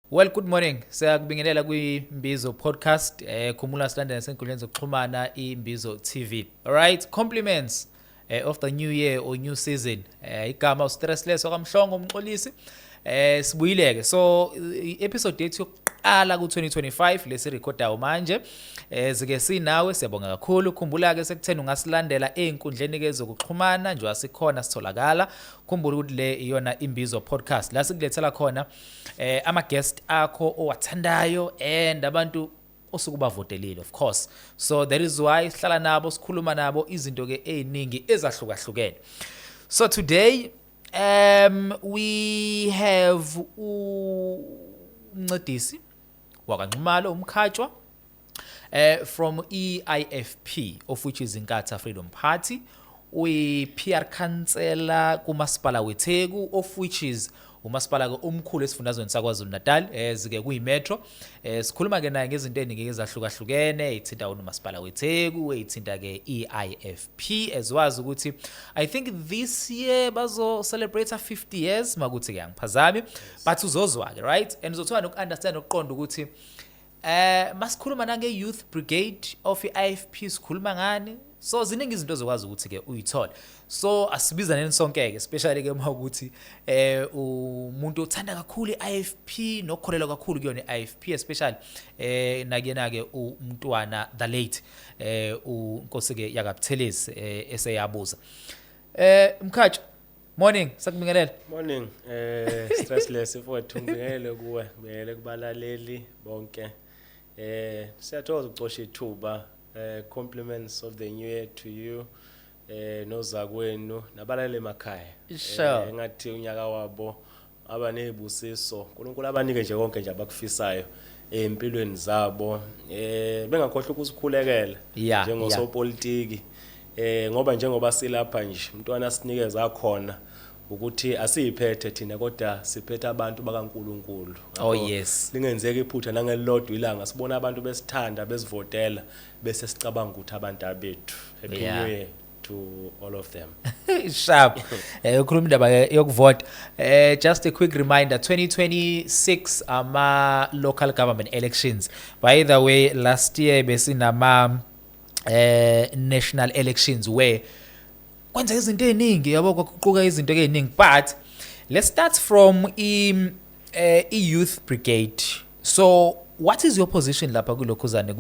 Well, good morning. Siyakubingelela kwiMbizo Podcast. Khumula silandela senkundleni zokuxhumana iMbizo TV. All right, compliments of the new year or new season. Igama uStressless wakaMhlongo umxolisi. Sibuyile ke. So i-episode yethu yokuqala ku2025 lesi recordayo manje. Zike sinawe, siyabonga kakhulu. Khumbula ke sekutheni ungasilandela einkundleni ke zokuxhumana nje asikhona sitholakala. Khumbula ukuthi le iyona Imbizo Podcast. La sikulethela khona ama guest akho owathandayo and abantu osuke ubavotelile, of course. So that is why sihlala nabo, sikhuluma nabo izinto ke eziningi ezahlukahlukene. So today we have uMncedisi wakaNxumalo, uMkhatshwa, from IFP, of which is Inkatha Freedom Party, uyi PR councillor kumasipala weTheku, of which is umasipala ke omkhulu esifundazweni saKwaZulu Natal, ezike kuyi metro. Sikhuluma ke naye ngezinto eziningi ezahlukahlukene ethinta umasipala weTheku, ethinta ke IFP, ezwazi ukuthi I think this year bazo celebrate 50 years, makuthi ke angiphazami, but uzozwa ke, right? And uzothola noku understand, ukuqonda ukuthi masikhuluma nange Youth Brigade of iIFP sikhuluma ngani. So ziningi izinto ozokwazi ukuthi ke uyithole. So asibizaneni sonke ke, especially ke uma ukuthi umuntu othanda kakhulu iIFP nokukholelwa kakhulu kuyona iIFP, especially nakuyena ke umntwana the late uNkosi ke yakaButhelezi eseyabuza. Mkhatshwa, morning, sakubingelela. Morning, Stressless mfowethu, ngibingelele kuwe, ngibingelele kubalaleli bonke. Siyathokoza ukucosha ithuba. Compliments of the new year to you nozakwenu nabalaleli emakhaya. Ngathi unyaka wabo aba nezibusiso. uNkulunkulu abanike nje konke nje abakufisayo empilweni zabo. Bengakhohlwa ukusikhulekela njengosopolitiki. Ngoba njengoba silapha nje, umntwana sinikeza khona ukuthi asiyiphethe thina kodwa siphethe abantu bakaNkuluNkulu. Oh, yes. Lingenzeka iphutha nangelilodwa ilanga sibona abantu besithanda besivotela bese sicabanga ukuthi abantu abethu. Happy New Year to all of them. Sharp. Ukhuluma indaba yokuvota. Just a quick reminder, 2026 ama local government elections. By the way, last year besinama national elections where kwenza izinto eziningi, yabo, kwakuquka izinto eziningi, but let's start from i youth brigade. So what is your position lapha kulokhuzane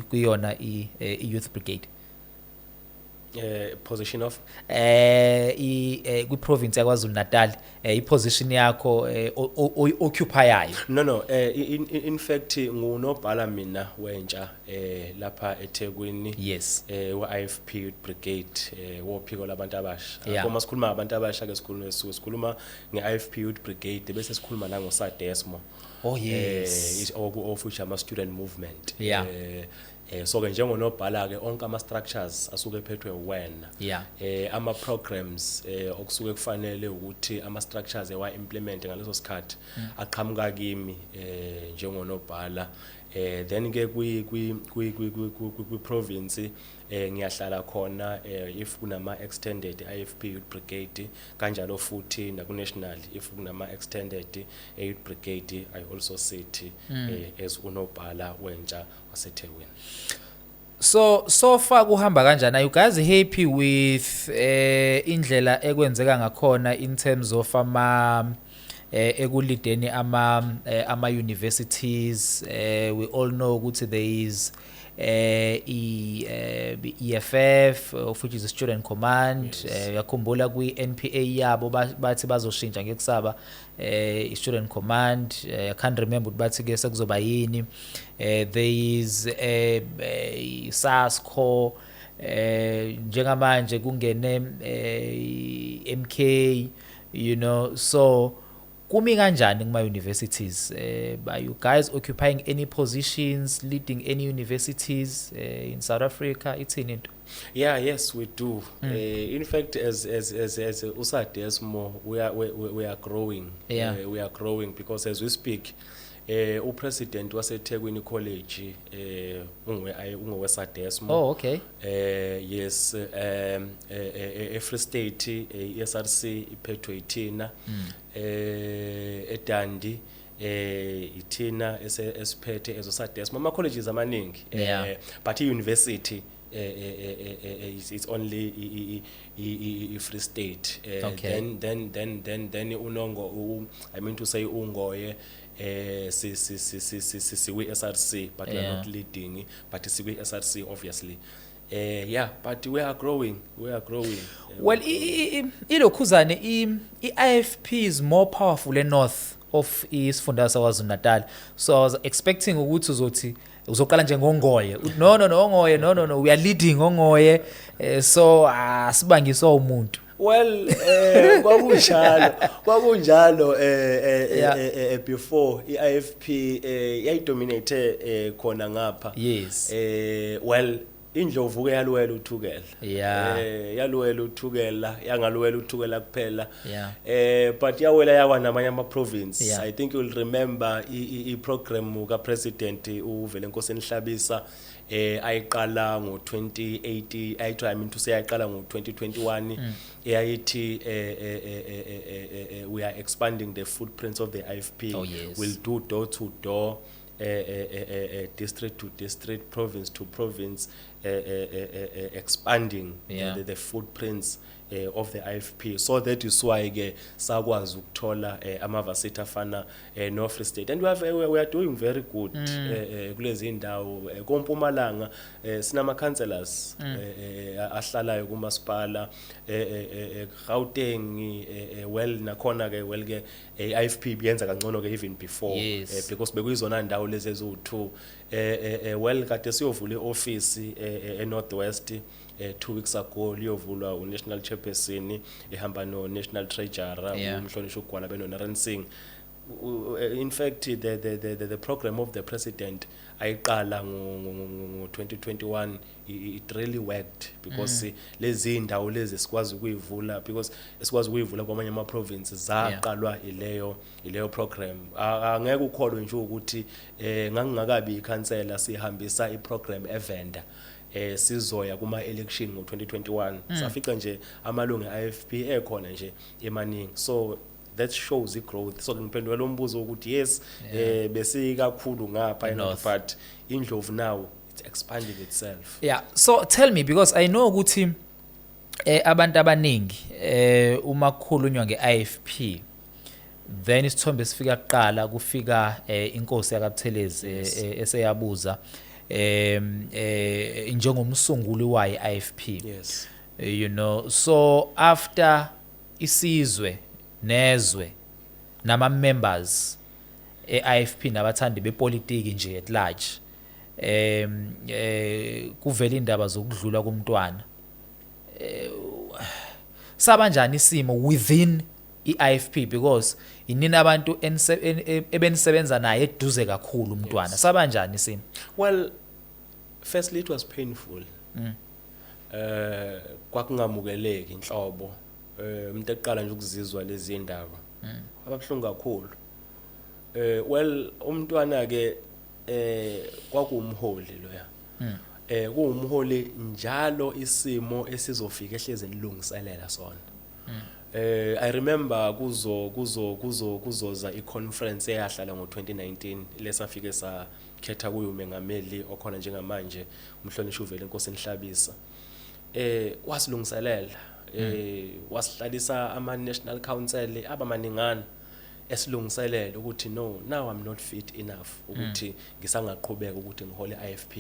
kuyona i youth brigade? Position of? I kwi province yaKwaZulu Natal, i position yakho occupyayo. No, in fact ngunobhala mina wentsha lapha eThekwini we-IFP Youth Brigade, wophiko labantu abasha. Uma sikhuluma ngabantu abasha ke sikhuluma nge-IFP Youth Brigade bese sikhuluma nango SADESMO. Of which ama student movement. So ke njengonobhala ke onke ama structures asuke ephethwe wena. Ama programs okusuke kufanele ukuthi ama structures ewa implement ngaleso sikhathi aqhamuka kimi njengonobhala. Then ke kwi province ngiyahlala khona if kunama extended IFP Youth Brigade, kanjalo futhi naku national if kunama extended Youth Brigade, I also sit as unobhala wentsha waseThekwini. So far kuhamba kanjani? Are you guys happy with indlela ekwenzeka ngakhona in terms of ama ekuleadeni ama universities? We all know ukuthi there is i EFF, of which is a student command. Uyakhumbula kwi NPA yabo bathi bazoshintsha ngekusaba i student command. I can't remember ukuthi bathi ke sekuzoba yini. There is SASCO, njengamanje kungene MK. So kumi kanjani kuma universities? Are you guys occupying any positions, leading any universities in South Africa? Ithini into? Yeah, yes, we do. In fact, as uSADESMO, we are growing. We are growing because as we speak, upresident waseThekwini College ungoweSADESMO. Oh, okay. Yes, eFree State, SRC iphethwe ithina. EDundee Ithina esiphethe ezoSADESMA, ama colleges amaningi, but i-university is only i-Free State. Then unongo I mean to say ungoye si si SRC, but we are not leading, but si SRC obviously. Yeah, but we are growing, we are growing. Well, ilokhuzane i-IFP is more powerful e north of isifunda saKwaZulu Natal, so I was expecting ukuthi uzothi uzoqala nje ngongoye. Uthi, "No, no, no, ongoye, no, no, no, we are leading ongoye." So asibangiswa umuntu. Well, kwakunjalo before iIFP yayidominate khona ngapha. Well, indlovu ke yaluwela uthukela. Yaluwela uthukela, yangaluwela uthukela kuphela. But yawela yakwa namanye ama province. I think you'll remember i program ka President uVelenkosini Hlabisa ayiqala ngo2080, ayithi, I mean to say, ayiqala ngo2021, eyayithi we are expanding the footprints of the IFP. We'll do door to door, district to district, province to province, expanding the footprints of the IFP. So that is why ke sakwazi ukuthola ama-varsity afana no Free State, and we are doing very good kulezi indawo kompumalanga. Sinama councillors ahlalayo kumasipala Gauteng. Well, nakhona ke, well ke, IFP biyenza kangcono ke even before, because bekuyizona ndawo lezi eziwu2. Well, kade siyovula ioffice eNorth West 2 weeks ago, liyovulwa uNational Chairperson ehamba no National Treasurer, umhlonishwa uGwala, beno Naren Singh. In fact, the program of the president ayiqala ngo 2021, it really worked because lezi indawo lezi sikwazi ukuyivula, because esikwazi ukuyivula kwamanye ama provinces zaqalwa ileyo program. Angeke ukholwe nje ukuthi ngangingakabi ikhansela sihambisa iprogram eVenda, sizoya kuma election ngo2021, safica nje amalungu eIFP ekhona nje emaningi. So that shows i-growth. So ngiphendula umbuzo ukuthi yes, besikakhulu ngapha, North. but indlovu now it's expanding itself. Yeah, so tell me, because I know ukuthi abantu abaningi uma kukhulunywa ngeIFP, then isithombe sifika kuqala, kufika inkosi yakaButhelezi, eseyabuza njengomsunguli wayo iIFP. So after isizwe nezwe nama members eIFP nabathandi bepolitiki nje at large, kuvela indaba zokudlula komntwana, sabanjani isimo within iIFP? Because inini abantu ebenisebenza naye eduze kakhulu umntwana, sabanjani isimo? Well, firstly it was painful. Kwakungamukeleki inhlobo. Umuntu eqala nje ukuzizwa lezi indaba. Ababuhlungu kakhulu. Well, umntwana ke kwakuwumholi loya. Kuwumholi njalo, isimo esizofika ehleze nilungiselela sona. I remember kuzo kuzo kuzo kuzoza iconference eyahlala ngo2019, lesafike sakhetha kuyo umengameli okhona njengamanje, umhlonishwa uVelenkosini Hlabisa. Wasilungiselela, wasihlalisa ama national council abamaningana, esilungiselela ukuthi no, now I'm not fit enough ukuthi ngisangaqhubeka ukuthi ngihole IFP,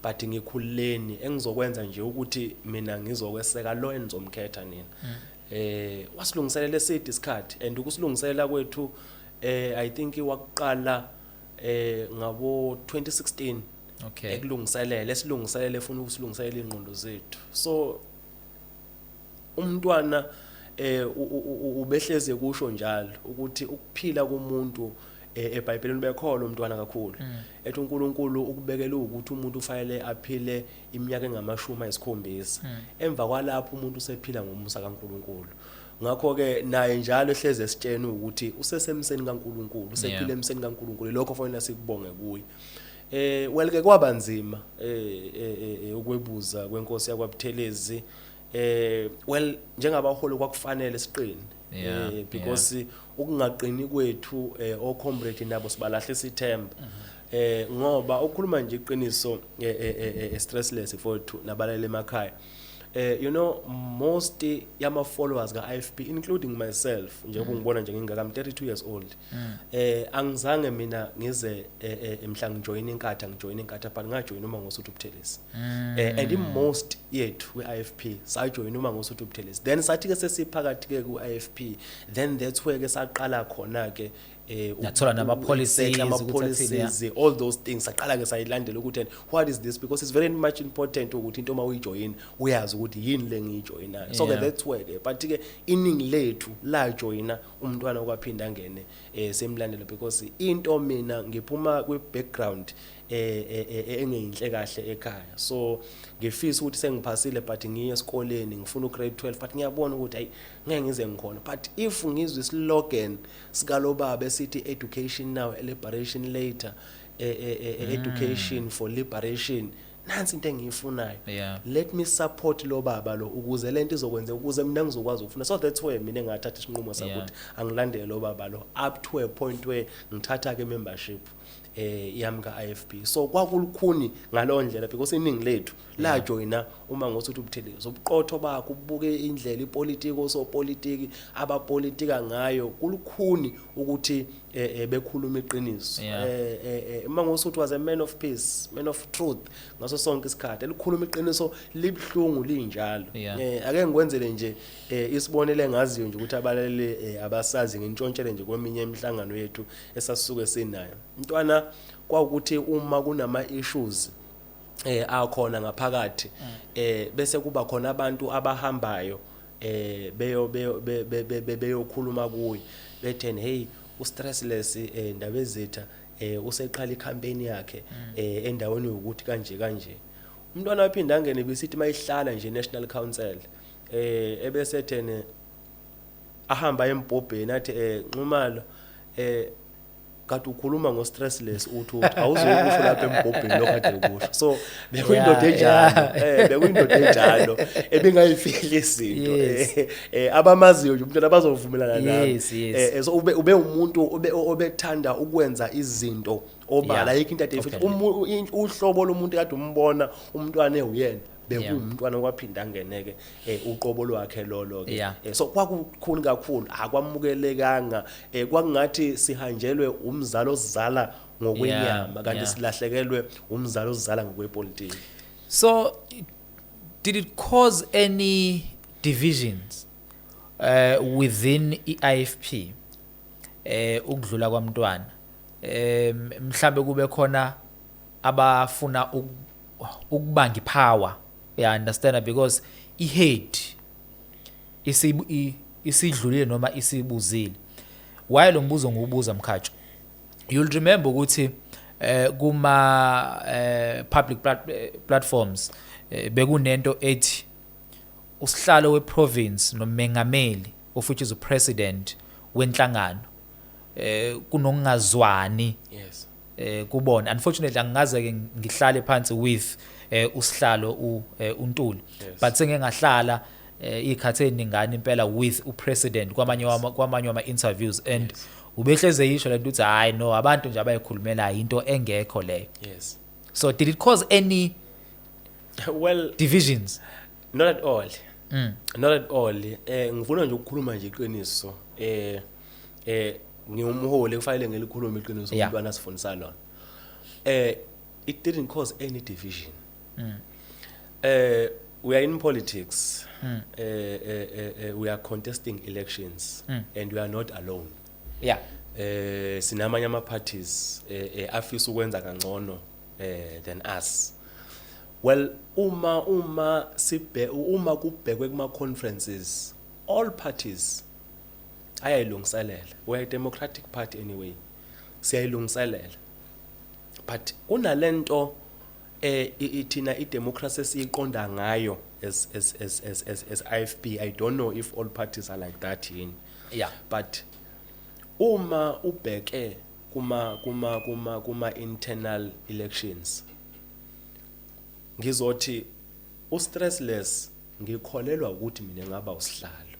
but ngikhululeni, engizokwenza nje ukuthi mina ngizokweseka lo enizomkhetha nina. Wasilungiselela eside isikhathi, and ukusilungiselela kwethu, I think wakuqala ngabo 2016 ekulungiselela, esilungiselele, efuna ukusilungiselela ingqondo zethu. So umntwana ubehleze kusho njalo ukuthi ukuphila komuntu, eBhayibhelini bekholwa umntwana kakhulu, ethi uNkulunkulu ukubekela ukuthi umuntu ufanele aphile iminyaka engama-70, emva kwalapho umuntu usephila ngomusa kaNkulunkulu. Ngakho ke naye njalo ehleze esitshena ukuthi usesemseni kaNkulunkulu, usephila emseni kaNkulunkulu. Lokho fanele sikubonge kuye. Well ke, kwaba nzima ukwebuza kwenkosi yakwaButhelezi. Well, njengabaholi kwakufanele siqine. Because ukungaqini kwethu, o-comrade nabo sibalahlisa ithemba, ngoba ukukhuluma nje iqiniso, stressless mfowethu nabalele emakhaya, most yama followers ka IFP, including myself, njengoba ngibona nje ngingaka, I'm 32 years old. Angizange mina ngize mhla ngijoin iNkatha, ngijoin iNkatha, but ngajoin uMangosuthu Buthelezi. And most yethu kwi IFP sajoin uMangosuthu Buthelezi. Then sathi ke sesiphakathi ke ku IFP, then that's where ke saqala khona ke Nathola nama-policies, exactly, ukuthi athini, ama-policies, all those things saqala ke sayilandela ukuthi and what is this, because it's very much important ukuthi into uma uyijoin uyazi ukuthi yini le ngiyijoyinayo. So ke that's where ke, but ke iningi lethu la joina umntwana okwaphinda angene semlandelo, because into mina ngiphuma kwi background engeyinhle kahle ekhaya, so ngifisa ukuthi sengiphasile, but ngiye esikoleni ngifuna ugrade 12, but ngiyabona ukuthi hayi, ngeke ngize ngikhona. But if ngizwe islogan sikalobaba esithi "Education now, liberation later," education for liberation, nansi into engiyifunayo. Let me support lo baba lo ukuze lento izokwenzeka, ukuze mina ngizokwazi ukufuna. So that's where mina engathatha isinqumo sakuthi angilandele lo baba lo up to a point where ngithatha ke membership yami ka IFP. So kwakulukhuni ngalowo ndlela because iningi lethu la joina uMangosuthu Buthelezi. Ubuqotho bakhe, ubuke indlela ipolitiki, osopolitiki abapolitika ngayo, kulukhuni ukuthi bekhuluma iqiniso. Mangosuthu was a man of peace, man of truth ngaso sonke isikhathi, elikhuluma iqiniso libhlungu linjalo. Ake ngikwenzele nje isibonelo engaziyo nje ukuthi abalaleli abasazi, ngintshontshele nje kweminye imihlangano yethu esasuke sinayo. Mntwana, kwawukuthi uma kunama issues akhona ngaphakathi, bese kuba khona abantu abahambayo beyo beyo beyokhuluma kuye bethe, "Hey, ustressless, Ndabezitha, useqala icampaign yakhe endaweni yokuthi kanje kanje." Umntwana waphinda angene, besithi mayihlala nje National Council, ebese thene ahamba embhobheni athi, "Nxumalo, kade ukhuluma ngo-stressless, uthi awuzokusho lapha embhobheni lokho kade ukusho." So bekuyindoda enjalo, bekuyindoda enjalo ebingayifihli izinto. Abamaziyo nje umntwana bazovumelana nami. So ube umuntu obethanda ukwenza izinto obala. Ayikho into ade ifihla. Uhlobo lomuntu kade umbona umntwana ewuyena, bekuwumntwana kwaphinda angeneke uqobo lwakhe lolo ke. So kwakukhulu kakhulu, akwamukelekanga, kwakungathi sihanjelwe umzalo osizala ngokwenyama kanti silahlekelwe umzalo osizala ngokwepolitiki. So, did it cause any divisions within i-IFP ukudlula kwamntwana? Mhlambe kube khona abafuna ukubanga ipower. Yeah, understand, because i-head isidlulile noma isibuzile. Why lo mbuzo ngiwubuza, Mkhatshwa? You'll remember ukuthi kuma public platforms bekunento ethi usihlalo weprovince nomengameli, of which is upresident wenhlangano, kunokungazwani kubona. Unfortunately angingaze ke ngihlale phansi with usihlalo uNtuli, but sengeke ngahlala ikhathi eningana impela with upresident kwamanye wama interviews, and ubehleze yisho lento ukuthi hayi no, abantu nje abayikhulumela into engekho leyo. So did it cause any Well, divisions? Not at all. Not at all. Ngifuna nje ukukhuluma nje iqiniso. Ngiwumholi, kufanele ngilikhulume iqiniso umntwana asifundisa lona. It didn't cause any division. We are in politics. We are contesting elections and we are not alone. Sinamanye ama parties afisa ukwenza kangcono than us. Well, uma kubhekwe kuma conferences, all parties ayayilungiselela. We are a democratic party anyway, siyayilungiselela, but kunalento thina idemocracy esiyiqonda ngayo as IFP. I don't know if all parties are like that yini, but uma ubheke kuma internal elections, ngizothi ustressless, ngikholelwa ukuthi mina ngaba usihlalo.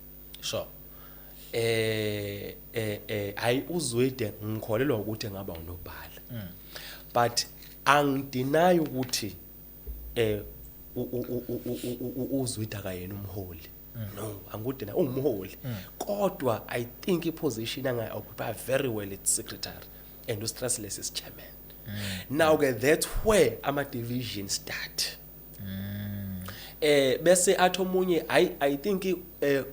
Hayi, uZwide ngikholelwa ukuthi engaba unobhala, but angideny ukuthi uZwide akayena umholi. No, angikudeny ungumholi, kodwa I think iposition angayi-occupy very well, it's secretary, and uStressless is chairman. Now ke, that's where ama division start. Bese athi omunye, I think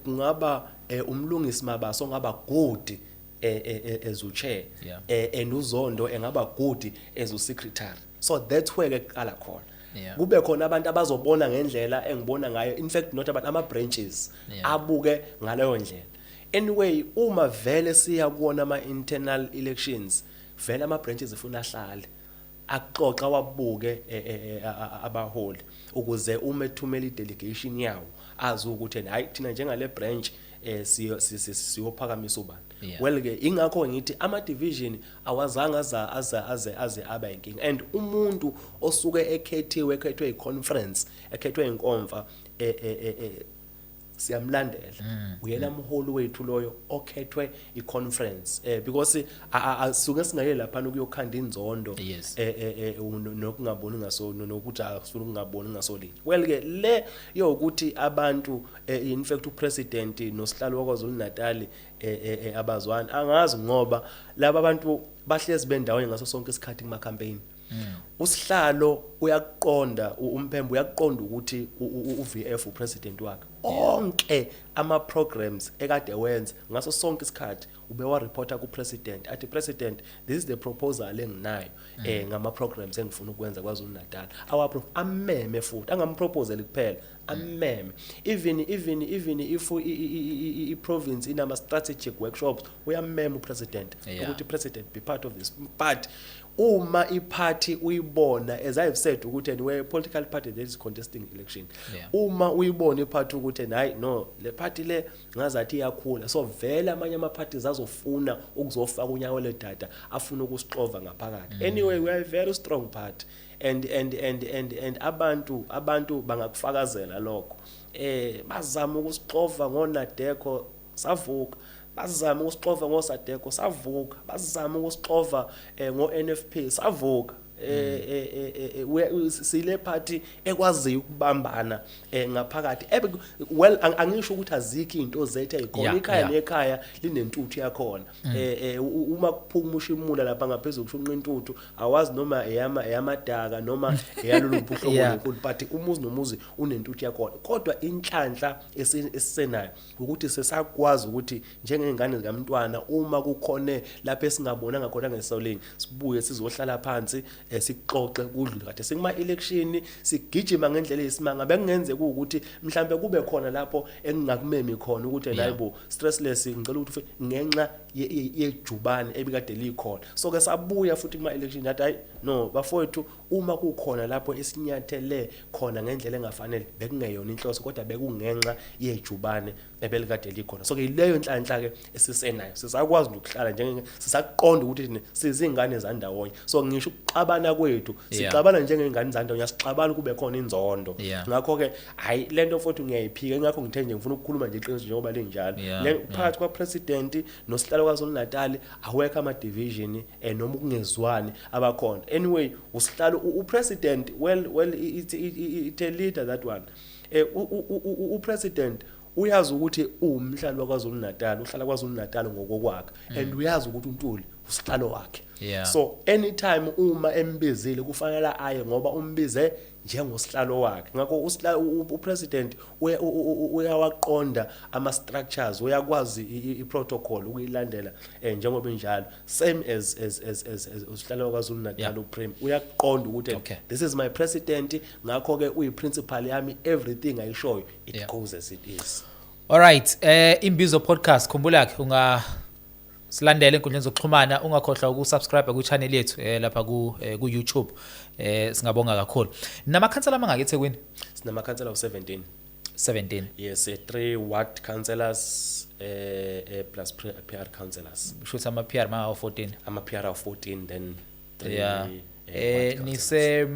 kungaba uMlungisi Mabaso ongaba good as uchair, and uZondo engaba good as usecretary. So that's where ke kuqala khona. Kube khona abantu abazobona ngendlela engibona ngayo, in fact not abantu, ama branches abuke ngaleyo ndlela. Anyway, uma vele siya kuwona ama internal elections, vele ama branches ifuna ahlale axoxa, wabuke abaholi, ukuze uma ethumela i-delegation yawo azi ukuthi hayi, thina njengale branch siyophakamisa ubani. Well ke, ingakho ngithi ama division awazange aza aza aze aze aba inkinga, and umuntu osuke ekhethiwe, ekhethwe i-conference, ekhethwe inkomfa, siyamlandela. Uyena mholi wethu loyo okhethwe i-conference, because asuke singaye lapha ukuyokhanda inzondo nokungaboni ngaso, nokuthi asifuna ukungaboni ngasolinye. Well ke, le yokuthi abantu, in fact upresident nosihlalo waKwaZulu Natal abazwani, angazi, ngoba laba bantu bahlezi bendawo ngaso sonke isikhathi kuma campaign. Usihlalo uyakuqonda, uMphembe uyakuqonda ukuthi uVF upresident wakhe, onke ama programs ekade wenza ngaso sonke isikhathi ubewa reporta ku president, athi, "President, this is the proposal enginayo ngama programs engifuna ukwenza KwaZulu Natal." Awa ameme futhi, angamproposeli kuphela, ameme. Even if i province inama strategic workshops, uyamema upresident ukuthi, "President, be part of this." But uma iphathi uyibona, as I've said ukuthi and we're a political party that is contesting election, uma uyibona iphathi ukuthi hayi no, le party le ngazathi iyakhula, so vele amanye ama parties azofuna ukuzofaka unyawo ledada, afuna ukusixova ngaphakathi. Anyway, we are a very strong party, and abantu bangakufakazela lokho. Bazama ukusixova ngoNADECO, savuka. Bazama ukusixova ngoSADECO, savuka. Bazama ukusixova ngo-NFP, savuka. Sile party ekwaziyo ukubambana ngaphakathi. Well, angisho ukuthi azikho izinto zethu ezikhona. Ikhaya nekhaya linentuthu yakhona. Uma kuphuma ushimula lapha ngaphezulu kushunqa intuthu, awazi noma eyama eyamadaka noma eyaloluphi uhlobo lenkulu, but umuzi nomuzi unentuthu yakhona. Kodwa inhlanhla esisenayo ukuthi sesakwazi ukuthi njengengane zikamntwana, uma kukhona lapho esingabonanga khona ngesolinye, sibuye sizohlala phansi, sikuxoxe kudlule. Kade sikuma election sigijima ngendlela eyisimanga, bekungenzeka ukuthi mhlambe kube khona lapho engingakumemi khona ukuthi hayibo, Stressless, ngicela ukuthi ngenxa yejubane ebikade likhona. So ke sabuya futhi kuma election, yathi hayi no bafowethu, uma kukhona lapho esinyathele khona ngendlela engafanele, bekungeyona inhloso, kodwa bekungenxa yejubane ebelikade likhona. So ke leyo nhlanhla ke esisenayo, sisakwazi nje ukuhlala njenge sisakuqonda ukuthi thina sizingane zandawonye. So ngisho ukuxabana kwethu, sixabana njengengane zandawonye, asixabani kube khona inzondo. Ngakho ke hayi, lento futhi ngiyayiphika, ingakho ngithe nje ngifuna ukukhuluma nje iqiniso njengoba linjalo. Le phakathi kwa president nosihlalo kwaZulu Natal awekho ama division noma ukungezwani abakhona. Anyway, usihlalo, upresident, well, it's a leader, that one. Upresident uyazi ukuthi uwumhlali waKwaZulu Natal, uhlala KwaZulu Natal ngokokwakhe, and uyazi ukuthi uNtuli usihlalo wakhe. So anytime uma embizile kufanele aye, ngoba umbize njengosihlalo wakhe. Ngakho upresident uyawaqonda ama structures, uyakwazi i-protocol ukuyilandela njengoba injalo, same as usihlalo waKwaZulu Natal, uPrem uyaqonda ukuthi this is my president, ngakho ke uyi-principal yami, everything ayishoyo, it goes as it is. Alright, Imbizo Podcast, khumbula ke unga silandele enkundleni zokuxhumana, ungakhohlwa ukusubscribe ku channel yethu lapha ku YouTube. Singabonga kakhulu. Namakhansela amangaki eThekwini? Sinamakhansela u17. 17. Yes, 3 ward councillors plus PR councillors. Kusho ama PR ma 14. Ama PR are 14, then 3 ward councillors. Nise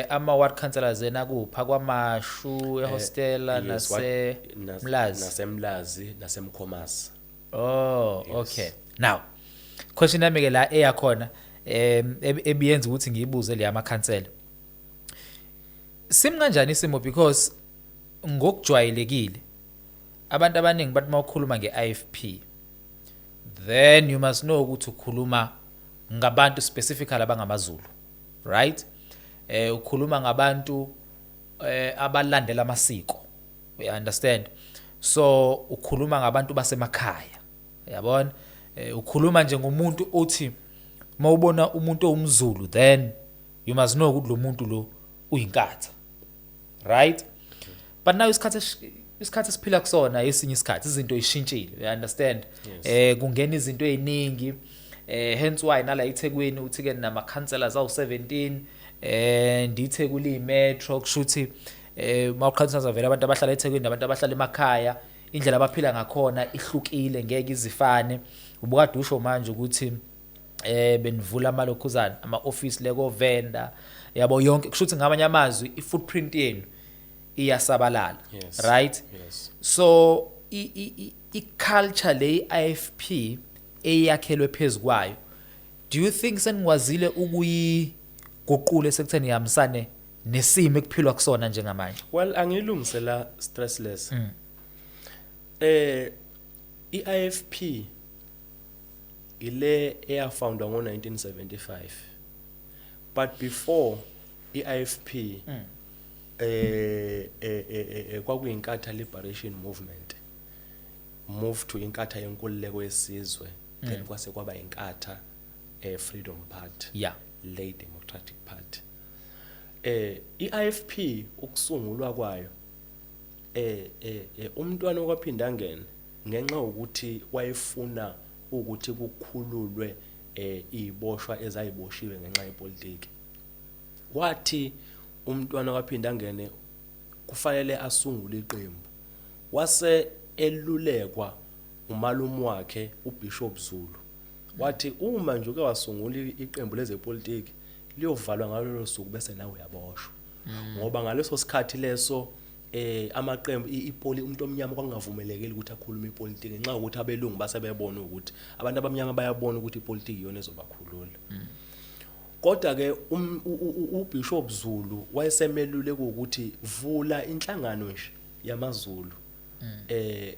ama ward councillors ena kupha KwaMashu, ehostela, Yes, nase Mlazi? NaseMlazi, naseMkhomazi. Oh, okay. Now, question yami ke la eyakhona ebiyenza ukuthi ngiyibuze le yamakhansela. Simi kanjani isimo, because ngokujwayelekile abantu abaningi bathi mawukhuluma nge-IFP, then you must know ukuthi ukhuluma ngabantu specifically abangamaZulu, right? Ukhuluma ngabantu abalandela amasiko, you understand? So ukhuluma ngabantu basemakhaya, yabona? Ukhuluma nje ngomuntu othi mawubona umuntu owumZulu, then you must know ukuthi lo muntu lo uyinkatha, right? But now isikhathi esiphila kusona, esinye isikhathi izinto ishintshile, you understand? Yes. Kungena izinto eziningi, hence why nala eThekwini uthi ke nama councillors awu17, ndiTheku liyi metro, kushuthi mawuqhathanisa vele abantu abahlala eThekwini nabantu abahlala emakhaya, indlela abaphila ngakhona ihlukile, ngeke izifane. Ubukade usho manje ukuthi benivula amalokhuzana ama office leko vendor yabo yonke, kushuthi ngamanye amazwi i-footprint yenu iyasabalala. Yes. Right? Yes. So i-culture le IFP eyakhelwe phezukwayo, do you think senikwazile ukuyiguqula sekutheni ihambisane nesimo ekuphilwa kusona njengamanje? Well, angilungisela, stressless. I-IFP ile eyafoundwa ngo-1975, but before i-IFP kwakuyinkatha Liberation Movement, move to inkatha yenkululeko yesizwe, then kwase kwaba inkatha Freedom Party, le Democratic Party. I-IFP ukusungulwa kwayo, umntwana wakwaPhindangene, ngenxa yokuthi wayefuna ukuthi kukhululwe iziboshwa ezayiboshiwe ngenxa yepolitiki, wathi umntwana wakwaPhindangene kufanele asungule iqembu, wase elulekwa umalume wakhe uBishop Zulu, wathi uma nje uke wasungula iqembu lezepolitiki, liyovalwa ngalolo suku bese nawe uyaboshwa, ngoba ngaleso sikhathi leso amaqembu ipoli umuntu omnyama kwakungavumelekile ukuthi akhulume ipolitiki, ngenxa yokuthi abelungu base bebona ukuthi abantu abamnyama bayabona ukuthi ipolitiki iyona ezobakhulula. Kodwa ke uBishop Zulu wayesemelule ukuthi vula inhlangano nje yamaZulu.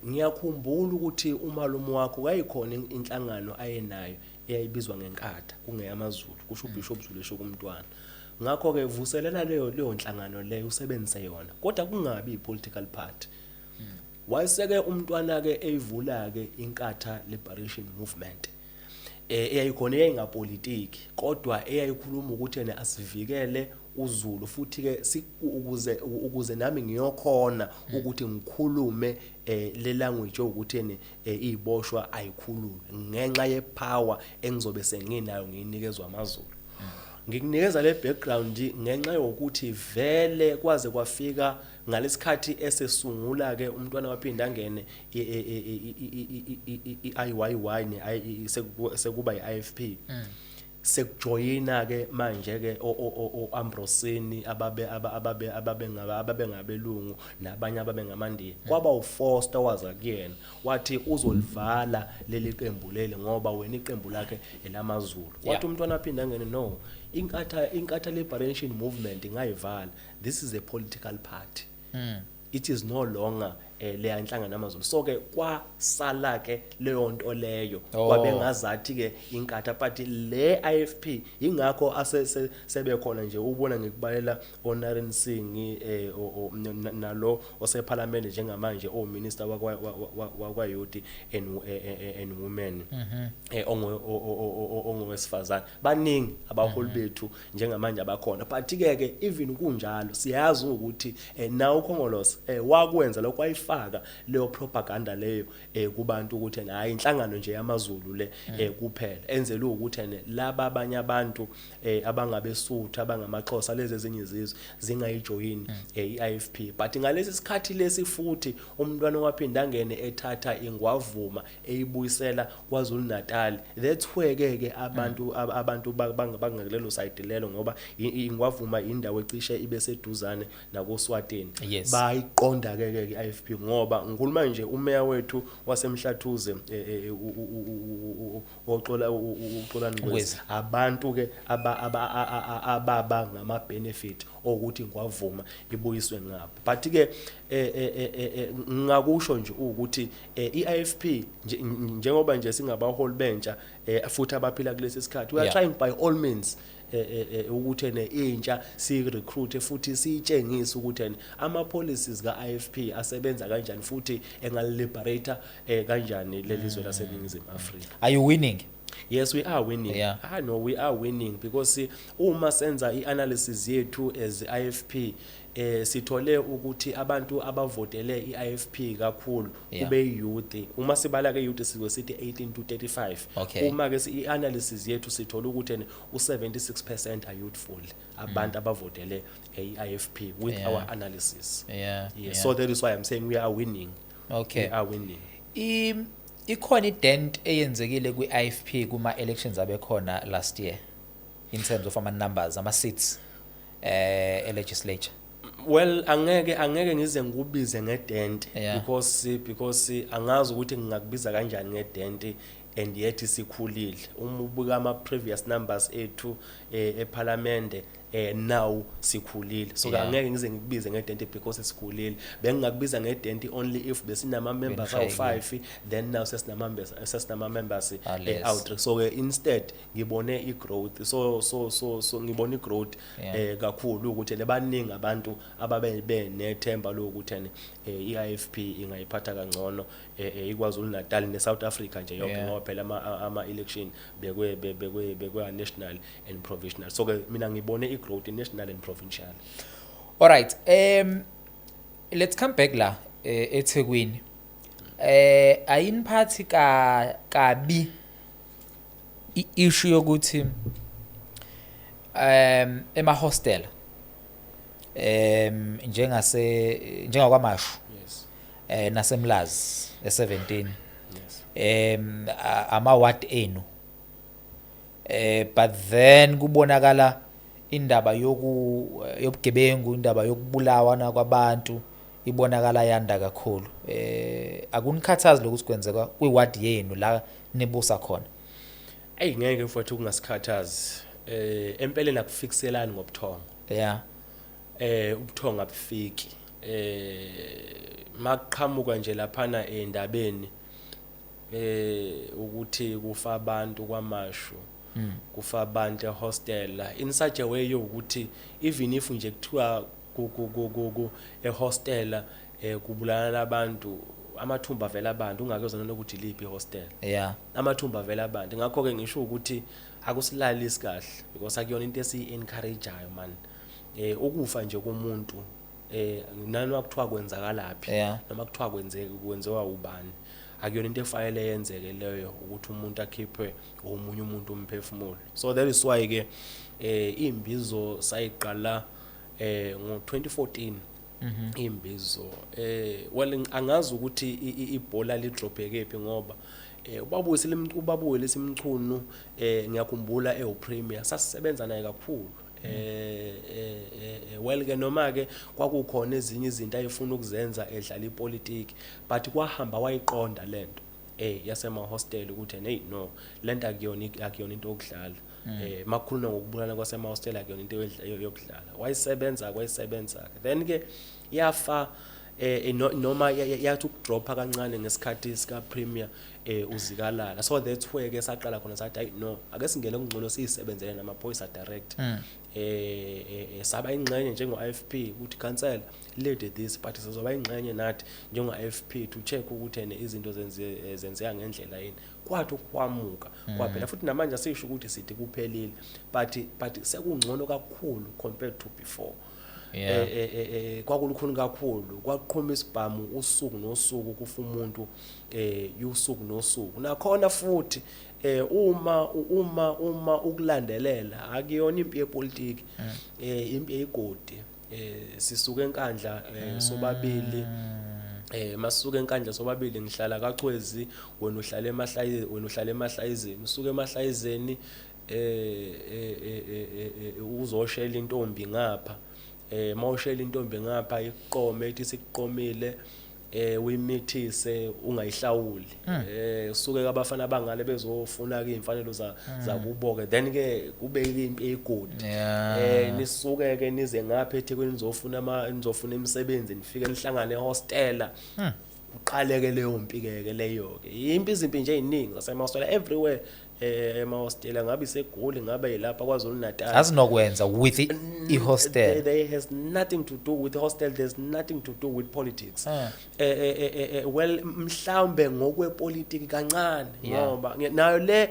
Ngiyakhumbula ukuthi umalume wakho wayekhona inhlangano ayenayo eyayibizwa ngenkatha, kungeyamaZulu, kusho uBishop Zulu esho kumntwana. Ngakho ke vuselela leyo nhlangano leyo, usebenzise yona, kodwa kungabi ipolitical party. Wayeseke umntwana ke eyivula ke inkatha Liberation Movement eyayikhona, eyayingapolitiki, kodwa eyayikhuluma ukuthi ene asivikele uZulu, futhi ke ukuze nami ngiyokhona ukuthi ngikhulume le language yokuthi ene iziboshwa ayikhululwe ngenxa yepower engizobe senginayo, ngiyinikezwa amaZulu. Ngikunikeza le background ngenxa yokuthi vele kwaze kwafika ngalesikhathi esesungula ke umntwana waphinda angene i-IYY ne sekuba i-IFP, sekujoyina ke manje ke o Ambrosini ababe ngabelungu nabanye ababe ngamandiya. Kwaba uFoster waza kuyena wathi uzolivala leli qembu leli ngoba wena iqembu lakhe elamaZulu. Wathi umntwana aphinda angene, no, inkatha Liberation Movement ngayivala, this is a political party, it is no longer leya nhlangano yamaZulu. So ke kwasala ke leyo nto leyo. Kwabe ngazathi ke inkatha party le IFP, ingakho ase sebekhona nje ubona ngikubalela oNarend Singh nalo osephalamende njengamanje, o minister wakwa youth and women, ongowesifazane. Baningi abaholi bethu njengamanje abakhona, but ke ke even kunjalo siyazi ukuthi nawo uKhongolose wakwenza lokho, wayifaka leyo propaganda leyo kubantu ukuthi hayi, inhlangano nje yamaZulu le kuphela, enzele ukuthi ene laba abanye abantu abangabesuthu, abangamaXhosa, lezi ezinye izizwe zingayijoyini i-IFP. But ngalesi sikhathi lesi futhi umntwana waphinda angene ethatha ingwavuma eyibuyisela KwaZulu Natal, that's where ke ke abantu bangakulelo side lelo, ngoba ingwavuma indawo ecishe ibe seduzane nakoSwatini. Bayiqonda ke ke i-IFP Ngoba ngikhuluma nje, umeya wethu waseMhlathuze, oxola uXolani Ngwezi, Ngwezi. Abantu ke ababa ngama benefit okuthi ngwavuma ibuyiswe ngapha. But ke ngakusho nje ukuthi iIFP njengoba nje singabaholi bentsha futhi abaphila kulesi sikhathi, we are trying by all means ukuthi ene intsha siyirecruit futhi siyitshengise ukuthi ene ama policies ka-IFP asebenza kanjani futhi engaliberate kanjani lelizwe laseNingizimu Afrika. Are you winning? Yes, we are winning. Ah no, we are winning because uma senza ianalysis yethu as IFP, sithole ukuthi abantu abavotele iIFP kakhulu kube youth. Uma sibala ke youth, sike sithi 18 to 35. Uma ke ianalysis yethu, sithola ukuthi ene u76% are youthful, abantu abavotele iIFP with our analysis. Yes. So that is why I'm saying we are winning. We are winning. Ikhona ident eyenzekile kwi-IFP kuma elections abekhona last year in terms of ama numbers, ama seats e legislature? Well, angeke ngize ngikubize ngedent because angazi ukuthi ngingakubiza kanjani ngedent and yet sikhulile. Uma ubuka ama previous numbers ethu eParliament, now sikhulile, so angeke ngize ngikubize ngedent because sikhulile. Bengingakubiza ngedent only if besinama members Benishayekile. awu5, then now sesinama members Less. Out, so ke instead ngibone i-growth, so ngibone i-growth kakhulu ukuthi lebaningi abantu ababe benethemba lokuthi ene iIFP ingayiphatha kangcono iKwaZulu Natal neSouth Africa nje yonke, ngoba phela ama election bekwe national and provincial. So ke mina ngibone i-growth in national and provincial. Alright, let's come back la eThekwini. Ayiniphathi ka kabi i-issue yokuthi ema hostel njengase njengakwaMashu naseMlazi e17 ama ward enu, but then kubonakala indaba yobugebengu, indaba yokubulawa kwabantu ibonakala yanda kakhulu. Akunikhathazi lokuthi kwenzeka kwiward yenu la nibusa khona? Ayi, ngeke mfowethu kungasikhathazi. Empeleni akufikiselani ngobuthongo. Ubuthongo abufiki. Makuqhamuka nje laphana endabeni ukuthi kufa abantu kwaMashu, kufa abantu ehostel in such a way yokuthi even if nje kuthiwa ku ehostel kubulala abantu, amathumba avela abantu, ungakezwa nokuthi liphi ihostel. Amathumba avela abantu. Ngakho ke ngisho ukuthi akusilalisi kahle because akuyona into esiyi-encourageayo man. Ukufa nje komuntu, nanoma kuthiwa kwenzakalaphi, noma kuthiwa kwenzeke kwenziwa ubani, akuyona into efanele yenzeke leyo, ukuthi umuntu akhiphe omunye umuntu umphefumulo. So that is why ke imbizo sayiqala ngo-2014 imbizo. Well, angazi ukuthi ibhola lidrophe kephi ngoba ubabuyile Mchunu, ngiyakhumbula ewu-premier sasisebenza naye kakhulu. Well ke noma ke kwakukhona ezinye izinto ayefuna ukuzenza edlala ipolitiki, but kwahamba wayiqonda lento yasema hostel ukuthi hey no, lento akuyona into yokudlala. Makukhulunywa ngokubulala kwasema hostel, akuyona into yokudlala. Wayisebenza then ke yafa, noma yathi ukudropha kancane ngesikhathi sika premier uZikalala. So that's where ke saqala khona sathi hayi no, ake singene kungcono siyisebenzele namaphoyisa direct. Saba ingxenye njengo IFP ukuthi council led this, but sizoba ingxenye nathi njengo IFP to check ukuthi ene izinto zenzeka ngendlela yini. Kwathi ukwamuka kwaphela futhi namanje asisho ukuthi sithi kuphelile, but sekungcono kakhulu compared to before. Kwakulukhuni kakhulu, kwaqhuma isibhamu usuku nosuku, kufa umuntu usuku nosuku. Nakhona futhi uma ukulandelela, akuyona impi yepolitiki, impi yegodi. Sisuka eNkandla sobabili. Masuka eNkandla sobabili, ngihlala kaChwezi, wena uhlala eMahlayizeni. Usuka eMahlayizeni uzoshela intombi ngapha. Mawushela intombi ngapha, iqome, ethi sikuqomile. Uyimithise ungayihlawuli. Suke abafana bangale bezofuna ke imfanelo zakubo ke, then ke kube impi eyigodi. Nisuke ke nize ngapha eThekwini, nizofuna ama nizofuna imisebenzi, nifike nihlangane ehostela, uqaleke leyo mpi ke leyo ke. Impi, izimpi nje eziningi zasemahostela everywhere, emahostela, ngabe iseGoli, ngabe yilapha KwaZulu Natal. Azinokwenza with i-hostel. There has nothing to do with hostel, there's nothing to do with politics. Well, mhlawumbe ngokwepolitiki kancane, ngoba nayo le,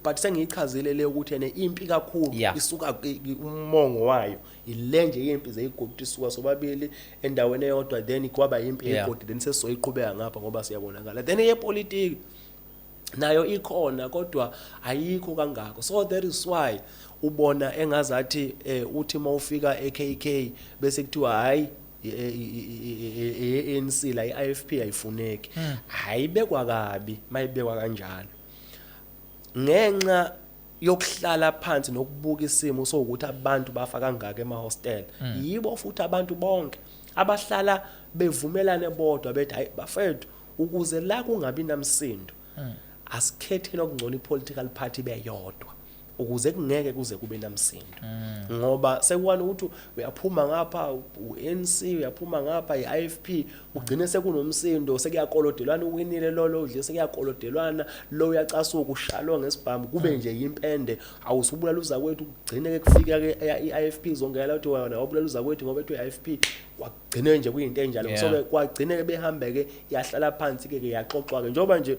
but sengiyichazile le ukuthi ene impi kakhulu isuka umongo wayo ile nje yempi zeyigodi, isuka sobabili endaweni eyodwa, then kwaba impi yegodi, then sesizoyiqhubeka ngapha ngoba siyabonakala. Then eyepolitiki nayo ikhona, kodwa ayikho kangako. So that is why ubona engazathi uthi mawufika eKK bese kuthiwa hayi, i-ANC la, i-IFP ayifuneki. Ayibekwa kabi mayibekwa kanjalo, ngenxa yokuhlala phansi nokubuka isimo sokuthi abantu bafa kangaka emahostel. Yibo futhi abantu bonke abahlala bevumelane bodwa bethi, "Hayi bafethu, ukuze la kungabi namsindo, asikhetheni okungcono i-political party beyodwa ukuze kungeke kuze kube namsindo," ngoba sekuwana ukuthi uyaphuma ngapha u-ANC, uyaphuma ngapha i-IFP, ugcine sekunomsindo, sekuyakolodelwana, uwinile lolo udle, sekuyakolodelwana, lo uyacasuka, ushalwa ngesibhamu, kube nje impende, awusubulala uzakwethu. Kugcine ke kufika ke i-IFP izongena ukuthi wena wabulala uzakwethu ngoba ethi i-IFP. Kwagcine nje kuyinto enjalo. So ke kwagcine ke behambe ke, yahlala phansi ke yaxoxwa ke, njengoba nje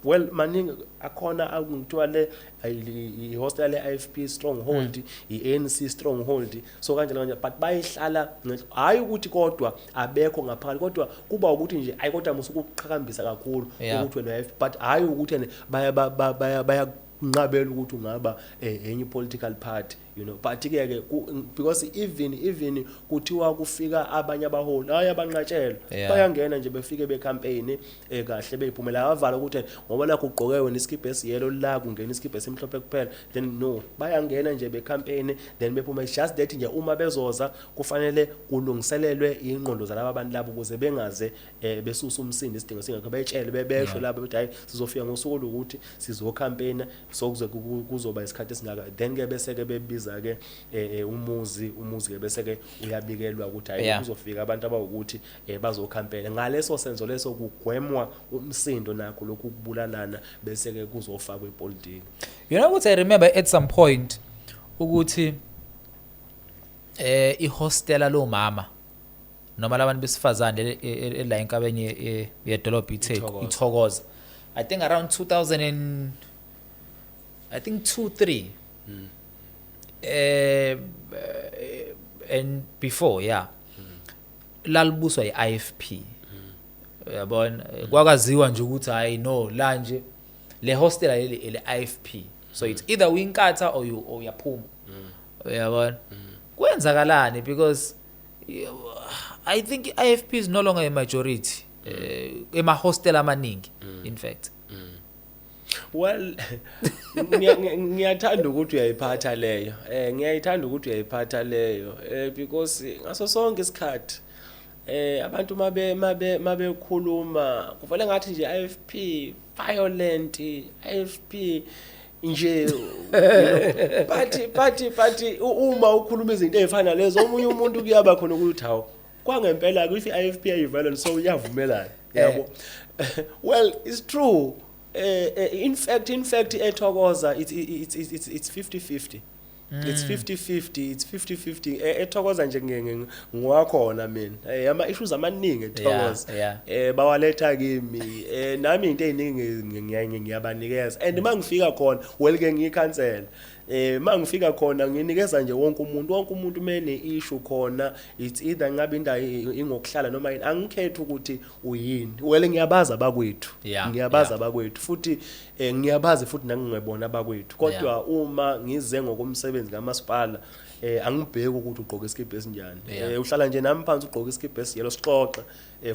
well, maningi akhona akuthiwa le i-hostel le IFP stronghold, i-ANC stronghold, so kanjalo kanjalo, but bayihlala hayi ukuthi kodwa abekho ngaphakathi, kodwa kuba ukuthi nje ayi, kodwa musuke ukuqhakambisa kakhulu ukuthi wena IFP, but hayi ukuthi ene baya baya bayakunqabela ukuthi ungaba enye political party, but ke ke because even kuthiwa kufika abanye abaholi, hayi, abanqatshelwa. Bayangena nje, befike becampaign kahle, beyiphumela, abavala ukuthi ngoba nakho ugqoke wena isikibha esiyellow, la kungena isikibha esimhlophe kuphela. Then no, bayangena nje becampaign, then bephuma. It's just that nje uma bezoza kufanele kulungiselelwe ingqondo zalaba bantu labo ukuze bengaze besusa umsindo isidingo singekho, betshele bebesho labo bethi, "Hayi, sizofika ngosuku lokuthi sizocampaign, so kuze kuzoba isikhathi esingaka." Then ke bese ke bebiza ke umuzi ke bese ke uyabikelwa ukuthi hayi, kuzofika abantu abawukuthi bazocampaign. Ngaleso senzo leso kugwemwa umsindo nakho lokhu kubulalana, bese ke kuzofakwa ipolitiki. You know what, I remember at some point ukuthi ihostela lomama noma labantu besifazane la enkabeni yedolobha iTheku. iThokoza. iThokoza, I think around 2000 and I think 2 3 and before, yeah, lalibuswa iIFP, uyabona. Kwakaziwa nje ukuthi hayi no, la nje le hostel leli ele IFP, so it's either uyinkatha or you or uyaphuma, uyabona. Kwenzakalani? Because I think i-IFP is no longer a majority ema hostel amaningi, in fact. Well, ngiyathanda ukuthi uyayiphatha leyo. Ngiyayithanda ukuthi uyayiphatha leyo. Because ngaso sonke isikhathi abantu mabe mabekhuluma kuvele ngathi nje IFP violent, IFP nje, but uma ukhuluma izinto ezifana lezo, omunye umuntu kuyaba khona ukuthi hawo, kwangempela if i-IFP ayi-violent, so iyavumelana, yabo. Well, it's true. In fact eThokoza it's 50-50, it's 50-50, it's 50-50 eThokoza nje. Ngiwakhona mina ama issues amaningi eThokoza bawaletha kimi, nami into eziningi ngiyabanikeza, and mangifika khona, well ke ngiyikhansela, mangifika khona nginikeza nje wonke umuntu mene issue khona, it's either ngabe indawo ingokuhlala noma yini, angikhethi ukuthi uyini. Well, ngiyabaza abakwethu, ngiyabaza abakwethu futhi, ngiyabazi futhi nangingebona abakwethu, kodwa uma ngize ngokomsebenzi kamasipala, angibheki ukuthi ugqoke isikibha esinjani. Uhlala nje nami phansi, ugqoke isikibha esiyellow, sixoxe,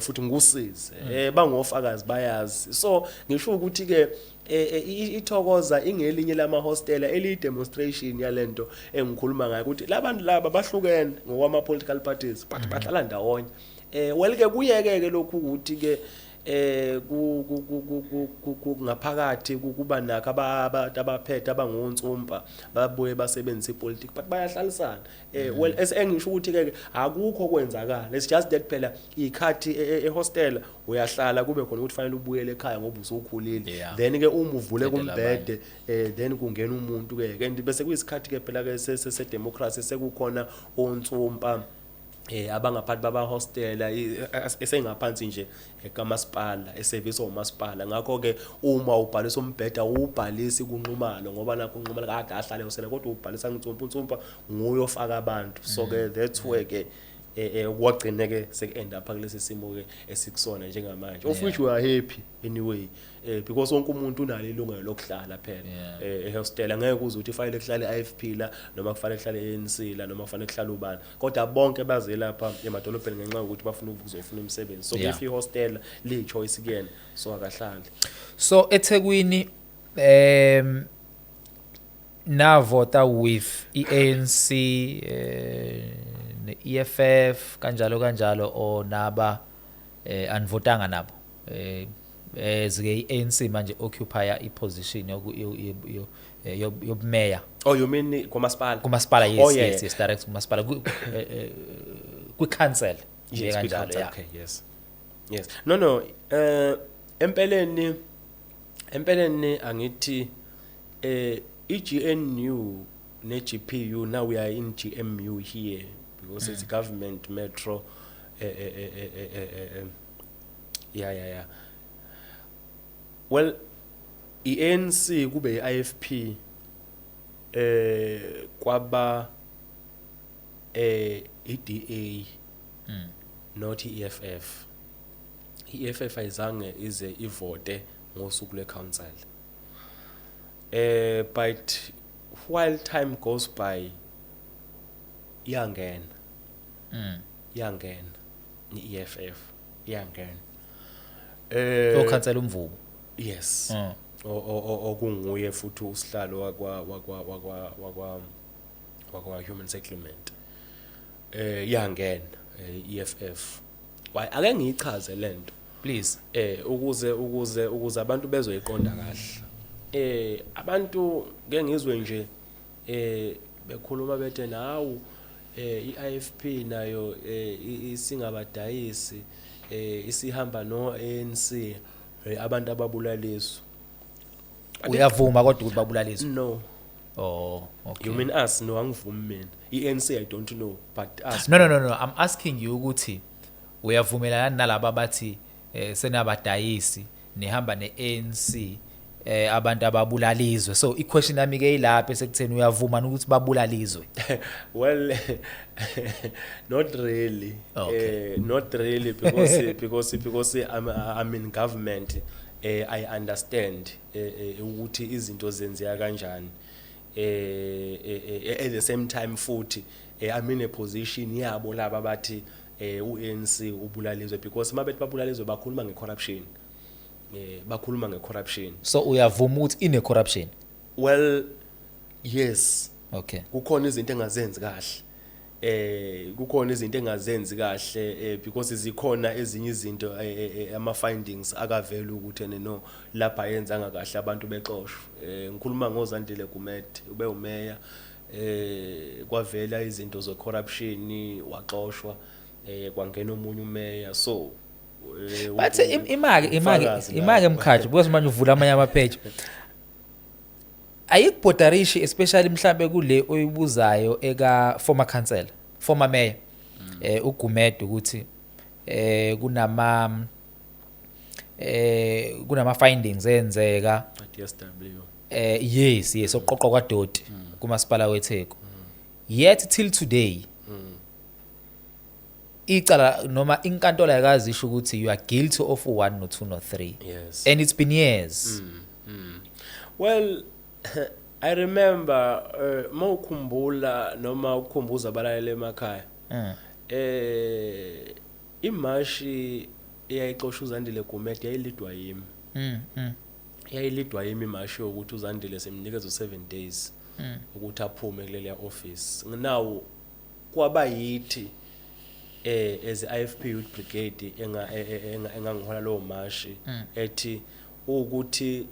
futhi ngikusize. Bangofakazi, bayazi. So ngisho ukuthi ke Ithokoza ingelinye lamahostela eliyi demonstration yalento engikhuluma ngayo, ukuthi labantu laba bahlukene ngokwama political parties, but bahlala ndawonye. Well ke, kuyeke ke lokhu ukuthi ke ku ku- ku- ku- ku- ku- ngaphakathi kuba nakho abantu abaphethe abangontsumpa babuye basebenzise ipolitiki, but bayahlalisana. Well, engisho ukuthi ke akukho kwenzakala, it's just that phela ikhathi ehostel uyahlala, kube khona ukuthi fanele ubuyele ekhaya ngoba usukhulile. Then ke uma uvule Qedela. kumbhede, then kungena umuntu ke, and bese kuyisikhathi ke phela ke se democracy, sekukhona onsumpa abangaphansi babahostela esengaphansi nje kamasipala, eservice umasipala. Ngakho ke uma ubhalisa umbheda, ubhalisi kuNxumalo, ngoba nakho uNxumalo kade ahlale ehostela, kodwa ubhalisa ngitsumpa, unsumpa nguye ofaka abantu. So ke that's where ke kwagcine ke seku-end up kulesi simo ke esikusona njengamanje, of which we are happy anyway, because wonke umuntu unalo ilungelo lokuhlala phela ehostela. Ngeke uze uthi fanele kuhlale i-IFP la, noma kufanele kuhlale ANC la, noma kufanele kuhlale ubani, kodwa bonke baze lapha emadolobheni ngenxa yokuthi bafuna ukuzofuna umsebenzi. So if ihostela liyi-choice kuyena, so akahlali. So eThekwini navota with iANC ne-EFF kanjalo kanjalo, or naba anivotanga nabo, ezike iANC manje occupy iposition yobumeya? Oh, you mean kwamasipala? Kumasipala, yes. Oh, yeah. Yes, direct kumasipala, kwi-council. Yes, kanjalo. kwi-council. Okay, yes, no, empeleni angithi iGNU ne-GPU, now we are in GMU here because it's government metro. Yeah, well, iANC kube iIFP, kwaba iDA, not iEFF. iEFF ayizange ize ivote ngosuku lwecouncil, but while time goes by iyangena. Iyangena iEFF, iyangena. Okhansela uMvubu? Yes. Okunguye futhi usihlalo wakwa human settlement. Iyangena EFF. Why ake ngiyichaze lento? Please. Ukuze abantu bezoyiqonda kahle. Abantu ngeke ngizwe nje bekhuluma bethe nawu iIFP nayo isingabadayisi, isihamba no ANC, abantu ababulaliswa. Uyavuma kodwa ukuthi babulaliswe? No. Oh, okay. You mean us? No, angivumi mina. iANC I don't know, but us. No, I'm asking you ukuthi uyavumelana nalabo abathi senabadayisi, nihamba neANC, abantu ababulalizwe. So iquestion yami ke ilapha esekutheni uyavuma ukuthi babulalizwe? Well, not really. Not really, because I'm in government. I understand ukuthi izinto zenzeka kanjani. At the same time futhi I'm in a position yabo laba bathi uANC ubulalizwe, because mabethi babulalizwe bakhuluma ngecorruption. Bakhuluma ngecorruption. So uyavuma ukuthi ine corruption? Well, yes. Kukhona izinto engazenzi kahle, kukhona izinto engazenzi kahle, because zikhona ezinye izinto, ama findings akavela ukuthi ene no, lapha yenzanga kahle, abantu bexoshwa. Ngikhuluma ngoZandile Gumede, ube umeya, kwavela izinto ze corruption, waxoshwa, kwangena omunye umeya. So But imake ubufakazi imake lapho. Mkhatshwa, because manje uvula amanye amapage, ayikubhodarishi, especially mhlambe kule oyibuzayo eka former councillor, former mayor uGumede, ukuthi kunama findings enzeka DSW. Yes, oqoqwa kwadoti kumasipala weTheku, yet till today icala noma inkantolo ayikazisho ukuthi you are guilty of 1 no 2 no 3. And it's been years. Well, I remember, mawukhumbula noma ukukhumbuza abalaleli emakhaya. Imashi eyayixosha uZandile Gumede yayilidwa yimi. Yayilidwa yimi imashi yokuthi uZandile simnikeza u7 days ukuthi aphume kuleliya office. Now kwaba yithi as IFP Youth Brigade engangihola lowo mashi ethi ukuthi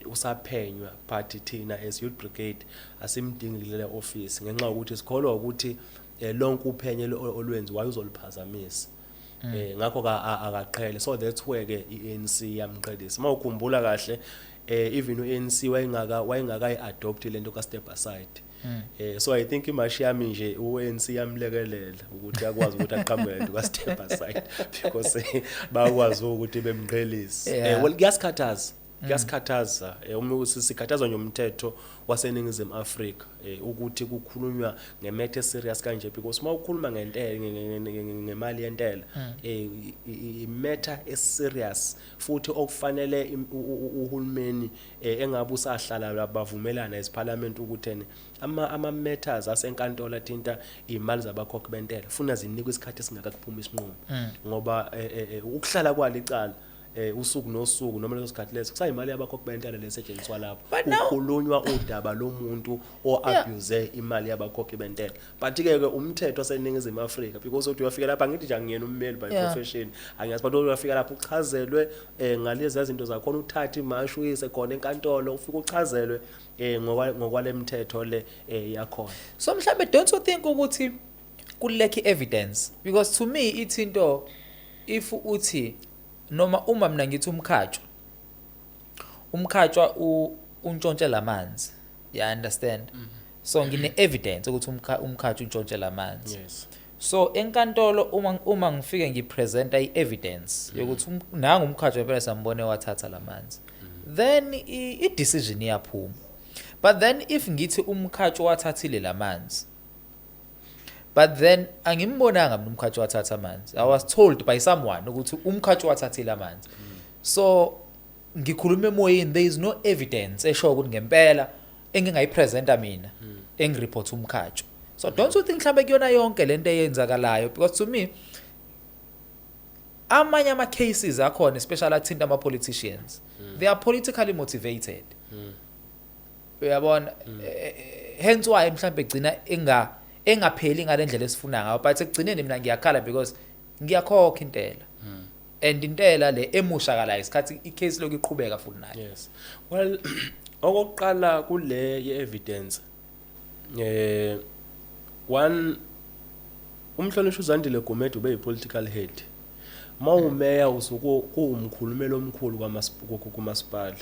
usaphenywa, but thina as Youth Brigade asimdingi kulele office ngenxa yokuthi sikholwa ukuthi lonke uphenyo olwenziwayo uzoliphazamisa. Ngakho akaqhele. So that's where ke iANC yamqhelisa. Mawukhumbula kahle, even uANC wayengaka adopt lento ka step aside. So I think imashi yami nje uANC yamlekelela ukuthi akwazi ukuthi aqhamuke lento ka step aside because bayakwazi ukuthi bemqhelise. Well, kuyasikhathaza uma sikhathazwa nje umthetho waseNingizimu Afrika ukuthi kukhulunywa nge-matter serious kanje, because uma ukhuluma ngentela, ngemali yentela, i-matter eserious futhi okufanele uhulumeni engabe usahlala bavumelana esiparliament ukuthi ene ama matters asenkantolo athinta imali zabakhokhi bentela funa zinikwe isikhathi esingaka kuphuma isinqumo, ngoba ukuhlala kwalicala usuku nosuku noma leso sikhathi leso kusayimali yabakhokhi bentela lesetshenziswa lapho. Kukhulunywa udaba lomuntu o-abuse imali yabakhokhi bentela, but ke ke umthetho waseNingizimu Afrika, because uthi uyafika lapha, ngithi nje angiyena ummeli by profession, angiyazi, but uyafika lapha uchazelwe ngalezi zinto zakhona, uthathe imashi uyise khona enkantolo, ufike uchazelwe ngokwalemthetho le yakhona. So mhlambe don't you think ukuthi ku-lack evidence? Because to me ithi into if uthi noma uma mina ngithi uMkhatshwa untshontshe lamanzi, you understand? So ngine evidence ukuthi uMkhatshwa untshontshe lamanzi. So enkantolo uma ngifike ngipresenta i-evidence yokuthi nangu uMkhatshwa impela sambone wathatha lamanzi, then i-decision iyaphuma. But then if ngithi uMkhatshwa wathathile lamanzi, but then angimbonanga mina uMkhatshwa wathatha amanzi, I was told by someone ukuthi uMkhatshwa wathathile amanzi, so ngikhuluma emoyeni, there is no evidence esho ukuthi ngempela engingayipresenta mina engireport uMkhatshwa. So don't you think mhlambe kuyona yonke lento eyenzakalayo, because to me amanye ama cases akhona, especially athinta ama politicians, they are politically motivated, uyabona? Hence why mhlambe egcina engapheli ngalendlela esifuna ngayo, but ekugcineni mina ngiyakhala because ngiyakhokha intela and intela le emoshakalayo isikhathi icase lokhu iqhubeka futhi nayo. Yes, well, okokuqala kule ye-evidence, one, umhlonishwa uZandile Gumede ube yi-political head. Mawumeya usuku kuwumkhulumeli omkhulu kumasipala,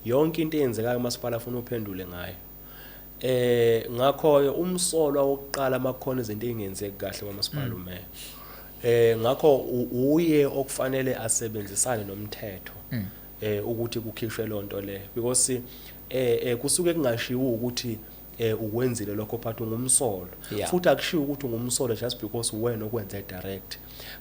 yonke into eyenzekayo kumasipala afuna uphendule ngayo. Ngakho ke umsolwa wokuqala makukhona izinto ezingenzeki kahle kwamasipala umeya. Ngakho uye okufanele asebenzisane nomthetho ukuthi kukhishwe lonto le, because kusuke kungashiwo ukuthi ukwenzile lokho, but ungumsolo. Futhi akushiwo ukuthi ungumsolo just because wena okwenze direct,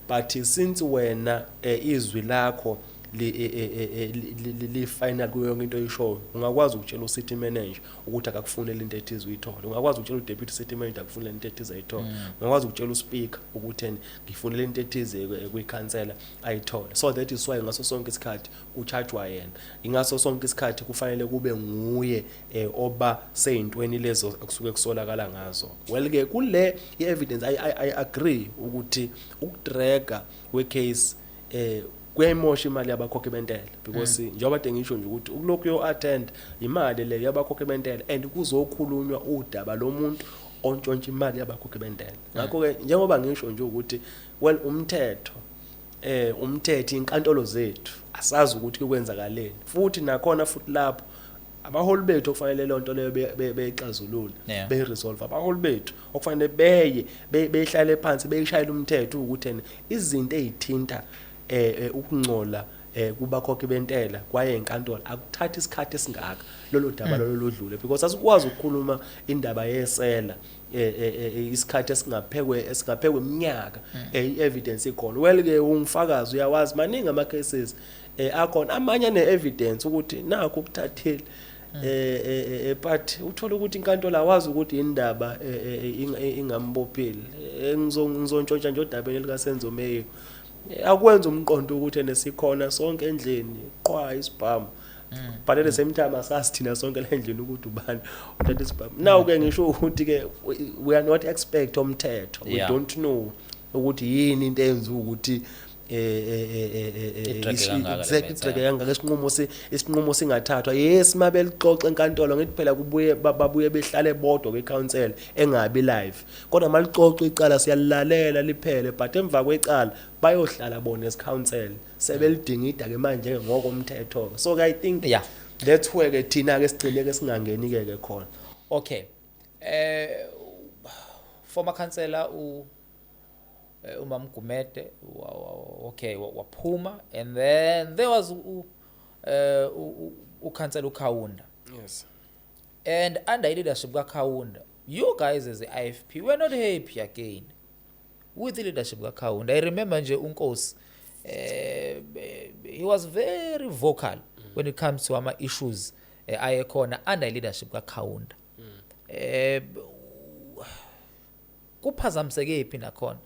but since wena izwi lakho li final kuyo yonke into oyishoyo, ungakwazi ukutshela u-city manager ukuthi akakufunele into ethize uyithole, ungakwazi ukutshela u-deputy city manager akufunele into ethize ayithole, ungakwazi ukutshela uspeaker ukuthi ene ngifunele into ethize kwikhansela ayithole. So that is why ngaso sonke isikhathi kuchargewa yena, ingaso sonke isikhathi kufanele kube nguye oba seyintweni lezo okusuke kusolakala ngazo. Well ke kule i-evidence I agree ukuthi ukudraga kwecase kuyayimosha imali yabakhokhi bentela, because njengoba kade ngisho nje ukuthi ukulokhu yo-attend imali le yabakhokhi bentela and kuzokhulunywa udaba lomuntu ontshontsha imali yabakhokhi bentela. Ngakho-ke njengoba ngisho nje ukuthi well, umthetho, inkantolo zethu, asazi ukuthi kwenzakaleni futhi nakhona futhi lapho abaholi bethu okufanele leyo nto leyo beyixazulule, beyiresolve, abaholi bethu okufanele beye beyihlale phansi beyishayele umthetho ukuthi ene izinto ezithinta ukungcola kubakhokhi bentela kwaye enkantolo akuthathi isikhathi esingaka lolo daba lolo ludlule, because asikwazi ukukhuluma indaba yesela isikhathi esingaphekwe iminyaka, i-evidence ikhona. Well ke ungifakazi, uyawazi maningi ama cases akhona, amanye ane evidence ukuthi nakho ukuthathile, but uthola ukuthi inkantolo awazi ukuthi indaba ingambophile. Ngizontshontsha nje odabeni likaSenzo Meyiwa. Akwenza umqondo ukuthi nesikhona sonke endlini qwa isibhamu. But at the same time asazi thina sonke la endlini ukuthi ubani uthatha isibhamu. Now ke ngisho ukuthi ke we are not expert omthetho, we don't know ukuthi yini into eyenza ukuthi I-drag kangaka le exactly matter. I-drag kangaka isinqumo singathathwa. Yes, mabelixoxa enkantolo, ngithi phela kubuye babuye behlale bodwa kwi-council engabi live, kodwa malixoxa icala siyalilalela liphele, but emva kwecala bayohlala bona esi-council sebelidingida ke manje ngokomthetho. So I think that's where ke thina ke sigcine ke singangeni ke ke khona. Okay, former councillor uMam Gumede, okay, waphuma and then there was uCouncillor uKhawunda. And under leadership kaKhawunda, you guys as the IFP were not happy again with the leadership kaKhawunda. I remember nje uNkosi, he was very vocal when it comes to ama issues ayekhona under leadership kaKhawunda. Kuphazamiseke phi nakhona?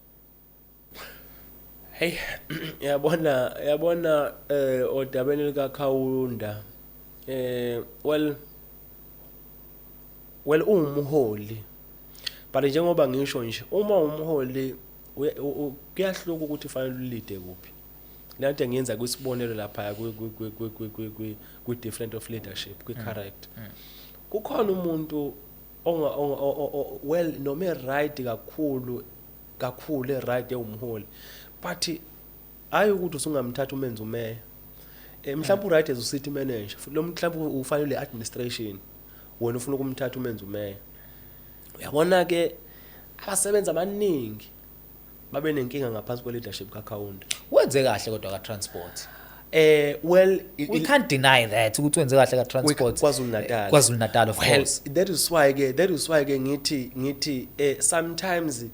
Hey, yabona odabeni likaKhawunda, well, uwumholi, but njengoba ngisho nje, uma umholi kuyahluka ukuthi fanele u-leade kuphi. Lento ngiyenza kwisibonelo lapha kwi different of leadership, kwi character. Kukhona umuntu onga well, noma right kakhulu kakhulu, right ewumholi, but hayi ukuthi usungamthatha umenze umeya. Mhlawumbe u-right as u-city manager, lo muntu mhlawumbe ufanele administration, wena ufuna ukumthatha umenze umeya. Uyabona ke, abasebenzi abaningi babe nenkinga ngaphansi kwe-leadership kaKhawunda. Wenze kahle kodwa ka-transport. Well, We can't deny that ukuthi wenze kahle ka-transport. KwaZulu Natal. KwaZulu Natal, of Well, course. that is why ke ngithi sometimes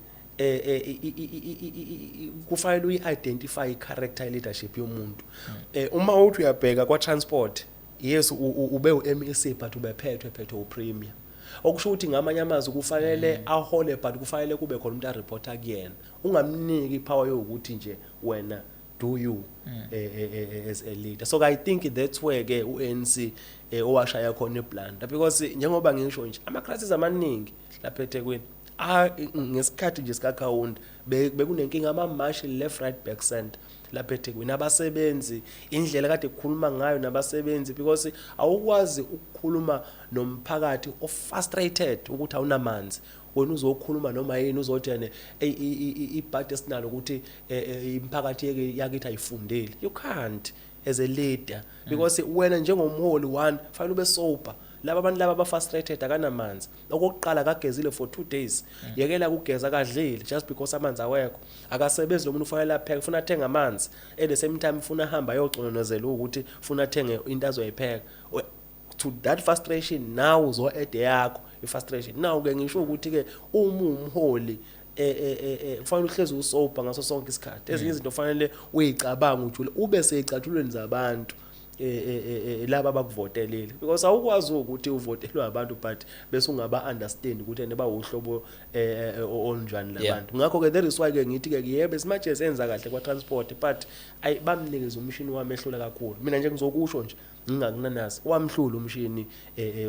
kufanele uyi-identify i-character leadership yomuntu. Uma uthi uyabheka kwa-transport, yes, ube u-MEC, but ubephethwe phethwe uPremier, okusho ukuthi ngamanye amazwi kufanele ahole, but kufanele kube khona umuntu areporta kuyena. Ungamniki ipower yokuthi nje wena do you as a leader. So I think that's where ke uANC owashaya khona iblunder, because njengoba ngisho nje, ama crisis amaningi lapha eThekwini ngesikhathi nje sikaKhawunda bekunenkinga, amamashi left, right, back, center lapha eThekwini. Abasebenzi, indlela kade kukhuluma ngayo nabasebenzi, because awukwazi ukukhuluma nomphakathi o-frustrated ukuthi awunamanzi, wena uzokhuluma noma yini, uzothi ene ibhadi esinalo ukuthi imiphakathi yakithi ayifundile. You can't as a leader, because wena njengomholi, one, fanele ube sober. Laba abantu laba aba-frustrated, akanamanzi okokuqala, akagezile for 2 days, yekela kugeza, akadlile, just because amanzi awekho. Akasebenzi lo muntu, ufanele apheke, ufuna athenga amanzi, at the same time ufuna ahambe ayocononozela ukuthi ufuna athenge into azoyipheka. To that frustration now uzo-add yakho i-frustration. Now ke ngisho ukuthi ke uma umholi kufanele uhlezi usober ngaso sonke isikhathi. Ezinye izinto kufanele uyicabange ujule, ube seyicathulweni zabantu laba abakuvotelile, because awukwazi ukuthi uvotelwe abantu but bese ungaba understand ukuthi ene bawuhlobo olunjani labantu. Ngakho ke that is why ke ngithi ke yebo, as much as enza kahle kwa transport, but ayi, bamnikeza umshini wami ehlula kakhulu. Mina nje ngizokusho nje ngingakunanazi, wamhlula umshini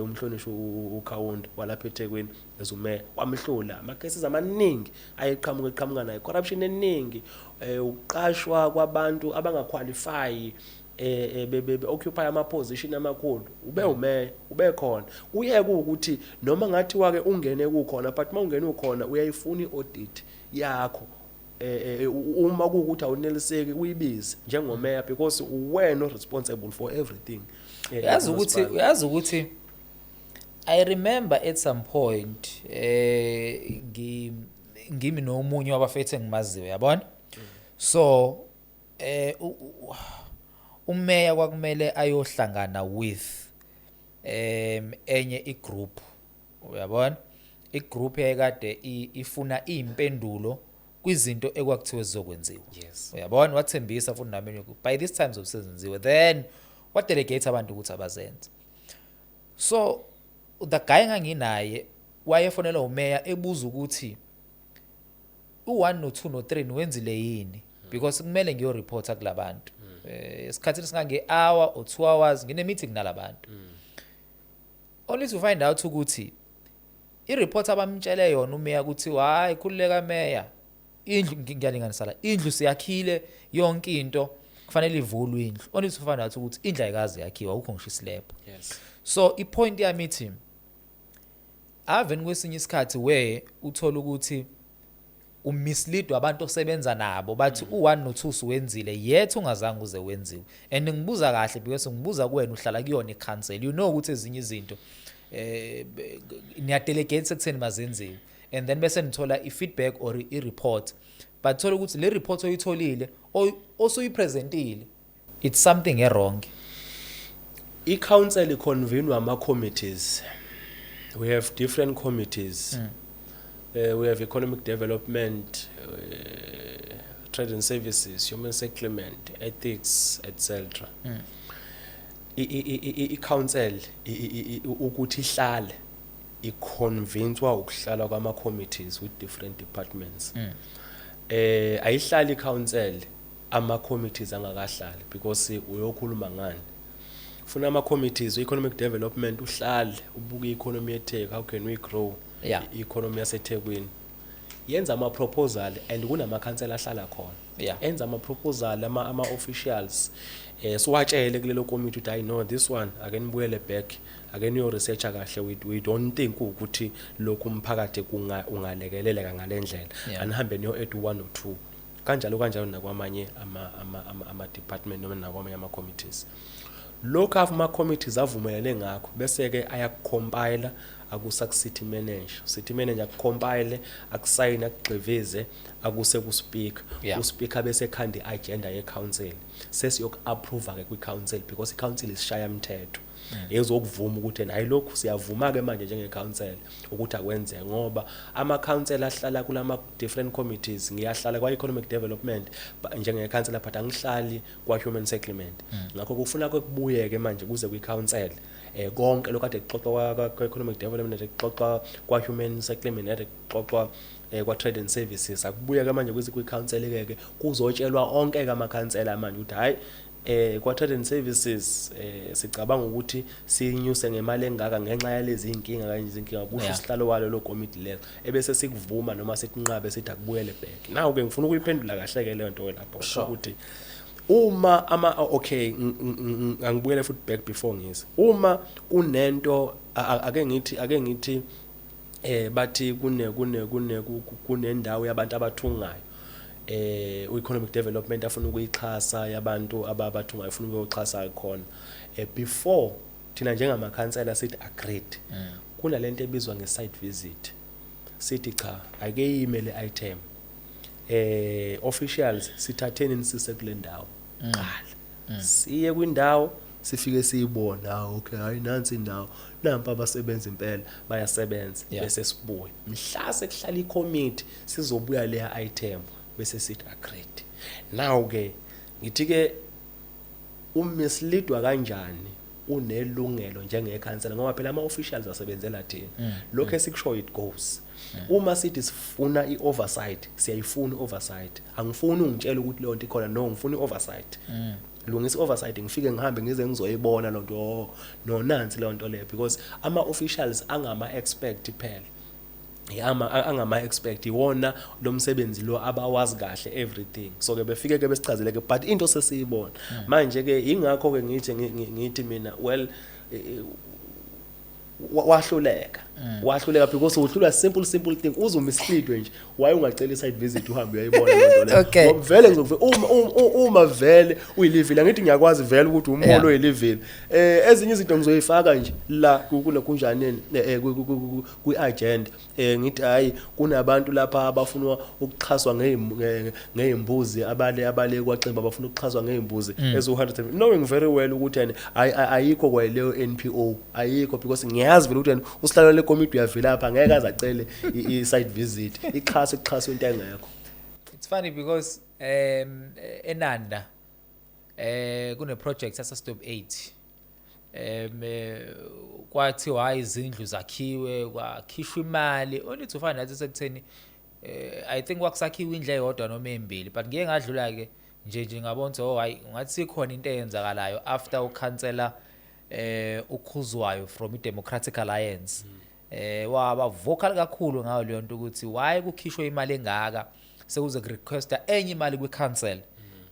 umhlonishwa uKhawunda walapha eThekwini ezumeya, wamhlula. Ama cases amaningi ayeqhamuka, eqhamuka nayo corruption eningi, ukuqashwa kwabantu abangaqualify, be occupy ama position amakhulu, ube umeya ube khona. Kuye ukuthi noma ngathi wake ungene kukhona, but mawungene ukhona uyayifuna iaudit yakho. Uma kuwukuthi awuneliseki, uyibize njengomeya, because uwena responsible for everything. Uyazi ukuthi kumasipala. Uyazi ukuthi I remember at some point ngimi nomunye wabafethu engimaziyo, yabona, so umeya kwakumele ayohlangana with enye igroup, uyabona, igroup yayikade ifuna impendulo kwizinto ekwakuthiwe zizokwenziwa. Uyabona, wathembisa futhi nami by this time zokusenziwe, then wadelegate abantu ukuthi abazenze. So the guy enganginaye wayefonela umeya ebuza ukuthi u1 no2 no3 niwenzile yini, because kumele ngiyoreporta kulabantu. Esikhathini singange hour or 2 hours ngine meeting nalabantu, only to find out ukuthi i-report abamtshele yona umeya ukuthi, "Hayi, khululeka meya, indlu," ngiyalinganisa la, "indlu siyakhile yonke into, kufanele ivulwe indlu," only to find out ukuthi indlu ayikaze yakhiwa, akukho ngisho islab. So ipoint yami ithi even kwesinye isikhathi where uthola ukuthi umislead abantu osebenza nabo, bathi u1 no2 suwenzile, yet ungazange uze wenziwe. And ngibuza kahle because ngibuza kuwena, uhlala kuyona icouncil, you know ukuthi ezinye izinto niyadelegate ekutheni mazenziwe, and then bese nithola i-feedback or i-report, but thola ukuthi le report oyitholile osuyipresentile, it's something wrong. I-council iconvene ama-committees. We have different committees. We have economic development, trade and services, human settlement, ethics, etc. I-council ukuthi ihlale iconvincewa ukuhlala kwama-committees with different departments. Ayihlali i-council ama-committees angakahlali, because uyokhuluma ngani? Funa ama-committees we-economic development, uhlale ubuke i-economy yeTheku, how can we grow i-economy yaseThekwini. Yenza ama-proposal and kunamakhansela ahlala khona, enza ama-proposal, ama-officials siwatshele kulelo committee ukuthi, "I know this one, ake nibuyele back, ake niyo researcha kahle. We don't think ukuthi lokhu umphakathi ungalekeleleka ngalendlela. Anihambe niyo add 1 or 2," kanjalo kanjalo nakwamanye ama department noma nakwamanye ama committees. Lokhu ama committees avumelene ngakho, bese ke ayakucompile akusa ku city manager. City manager akucompile, akusayine, akugxivize, akuse ku speaker. Uspeaker bese khanda i-agenda ye-council, sesiyoku-approve ke kwi-council, because i-council isishaya umthetho ezokuvuma ukuthi hayi, lokhu siyavuma ke manje njenge-council ukuthi akwenzeke, ngoba ama-council ahlala kulama different committees. Ngiyahlala kwa-economic development njenge-councillor, but angihlali kwa-human settlement. Ngakho kufuna kubuyeke manje kuze kwi-council konke lokho kade kuxoxwa kwa-economic development, kuxoxwa kwa-human settlement, kade kuxoxwa kwa-trade and services, akubuyeke manje kuze kwi-council ke kuzotshelwa onke ke amakhansela manje ukuthi, hayi, kwa trade and services sicabanga ukuthi sinyuse ngemali engaka ngenxa yalezi inkinga kanye izinkinga, kusho usihlalo walo lo committee leyo, ebese sikuvuma noma sikunqabe, sithi akubuyele back. Now ke ngifuna ukuyiphendula kahle ke leyo nto lapho ukuthi uma ama okay, angibuyele futhi back before ngize, uma kunento ake ngithi bathi kune kune kune kunendawo yabantu abathungayo, u-economic development afuna ukuyixhasa, yabantu ababathungayo, afuna ukuyoxhasa khona, before thina njengamakhansela sithi agreed, kunalento ebizwa nge-site visit. Sithi cha, ake yime le item, officials sithatheni nisise kule ndawo qala, siye kwindawo, sifike siyibona. Ah, okay, hayi, nansi indawo, nampa abasebenza, impela bayasebenza. Bese sibuye mhla sekuhlala icommittee, sizobuya leya item, bese sithi agreed. Now ke ngithi ke umisleadwa kanjani unelungelo njengekhansela? Ngoba phela ama-officials asebenzela thina. Lokho esikushoyo, it goes. Uma sithi sifuna i-oversight, siyayifuna i-oversight. Angifuni ungitshela ukuthi leyo nto ikhona. No, ngifuna i-oversight. Lungisa i-oversight, ngifike, ngihambe, ngize ngizoyibona loo nto. Oh no, nansi leyo nto leyo, because ama-officials angama-expert phela, angama-expert iwona lo msebenzi lo, abawazi kahle everything. So ke befike ke besichazele ke, but into sesiyibona manje ke. Ingakho ke ngithi ngithi mina, well, wahluleka, wahluleka because uhlulwa simple simple thing, uze umisleadwe nje. Why ungacela i-site visit, uhambe uyayibona lento leyo? Ngoba vele uma vele uyilivile, ngithi ngiyakwazi vele ukuthi umholo oyilivile, ezinye izinto ngizoyifaka nje la kulokunjaneni kwi-agenda, ngithi hayi, kunabantu lapha abafuna ukuxhaswa ngeyimbuzi, abale kwaXimba, abafuna ukuxhaswa ngeyimbuzi ezu-100, knowing very well ukuthi ene ayikho kwaleyo NPO, ayikho, because ngiyazi vele ukuthi ene usihlalo lekomiti uyavela lapha, ngeke aze acele i-site visit, ixhaswe, kuxhaswe into engekho. It's funny because eNanda kune project yasa Stop 8, kwathiwa hayi, izindlu zakhiwe, kwakhishwa imali, only to find out sekutheni I think kwakusakhiwa indlu eyodwa noma embili, but ngike ngadlula ke. Nje ngabona ukuthi, oh hayi, ngathi sikhona into eyenzakalayo after ukhansela uKhuzwayo from iDemocratic Alliance waba vocal kakhulu ngayo leyo nto ukuthi why kukhishwe imali engaka, sekuze kurequesta enye imali kwi-council,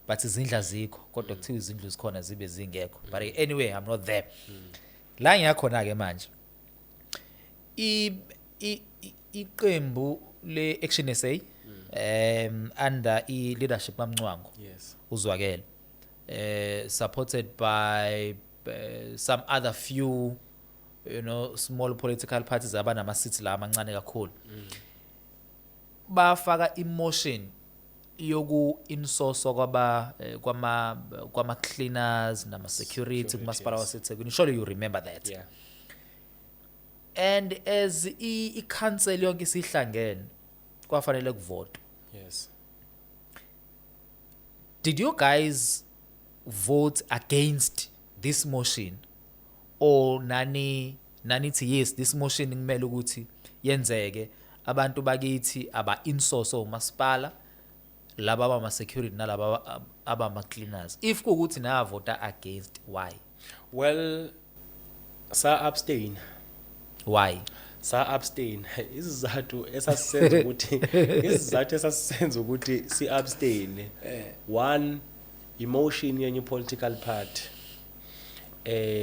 but izindlu azikho, kodwa kuthiwa izindlu zikhona zibe zingekho. But anyway, I'm not there la ngiyakhona ke manje. Iqembu le-Action SA under i-leadership kaMncwango uzwakele, supported by some other few small political parties abanama seats la amancane kakhulu, bafaka imotion yoku insource kwaba kwama cleaners nama security Security, kumasipala waseThekwini. Surely you remember that? Yeah. And as i-council yonke isihlangene, kwafanele kuvotwe. Did you guys vote against this motion or nani nanithi yes, this motion kumele ukuthi yenzeke, abantu bakithi aba insource umasipala, laba abama security nalaba abama cleaners? If kuukuthi navota against, why? Well, sa abstain. Why? Sa abstain. Isizathu esasisenza ukuthi si abstain, one, imotion yenye political party,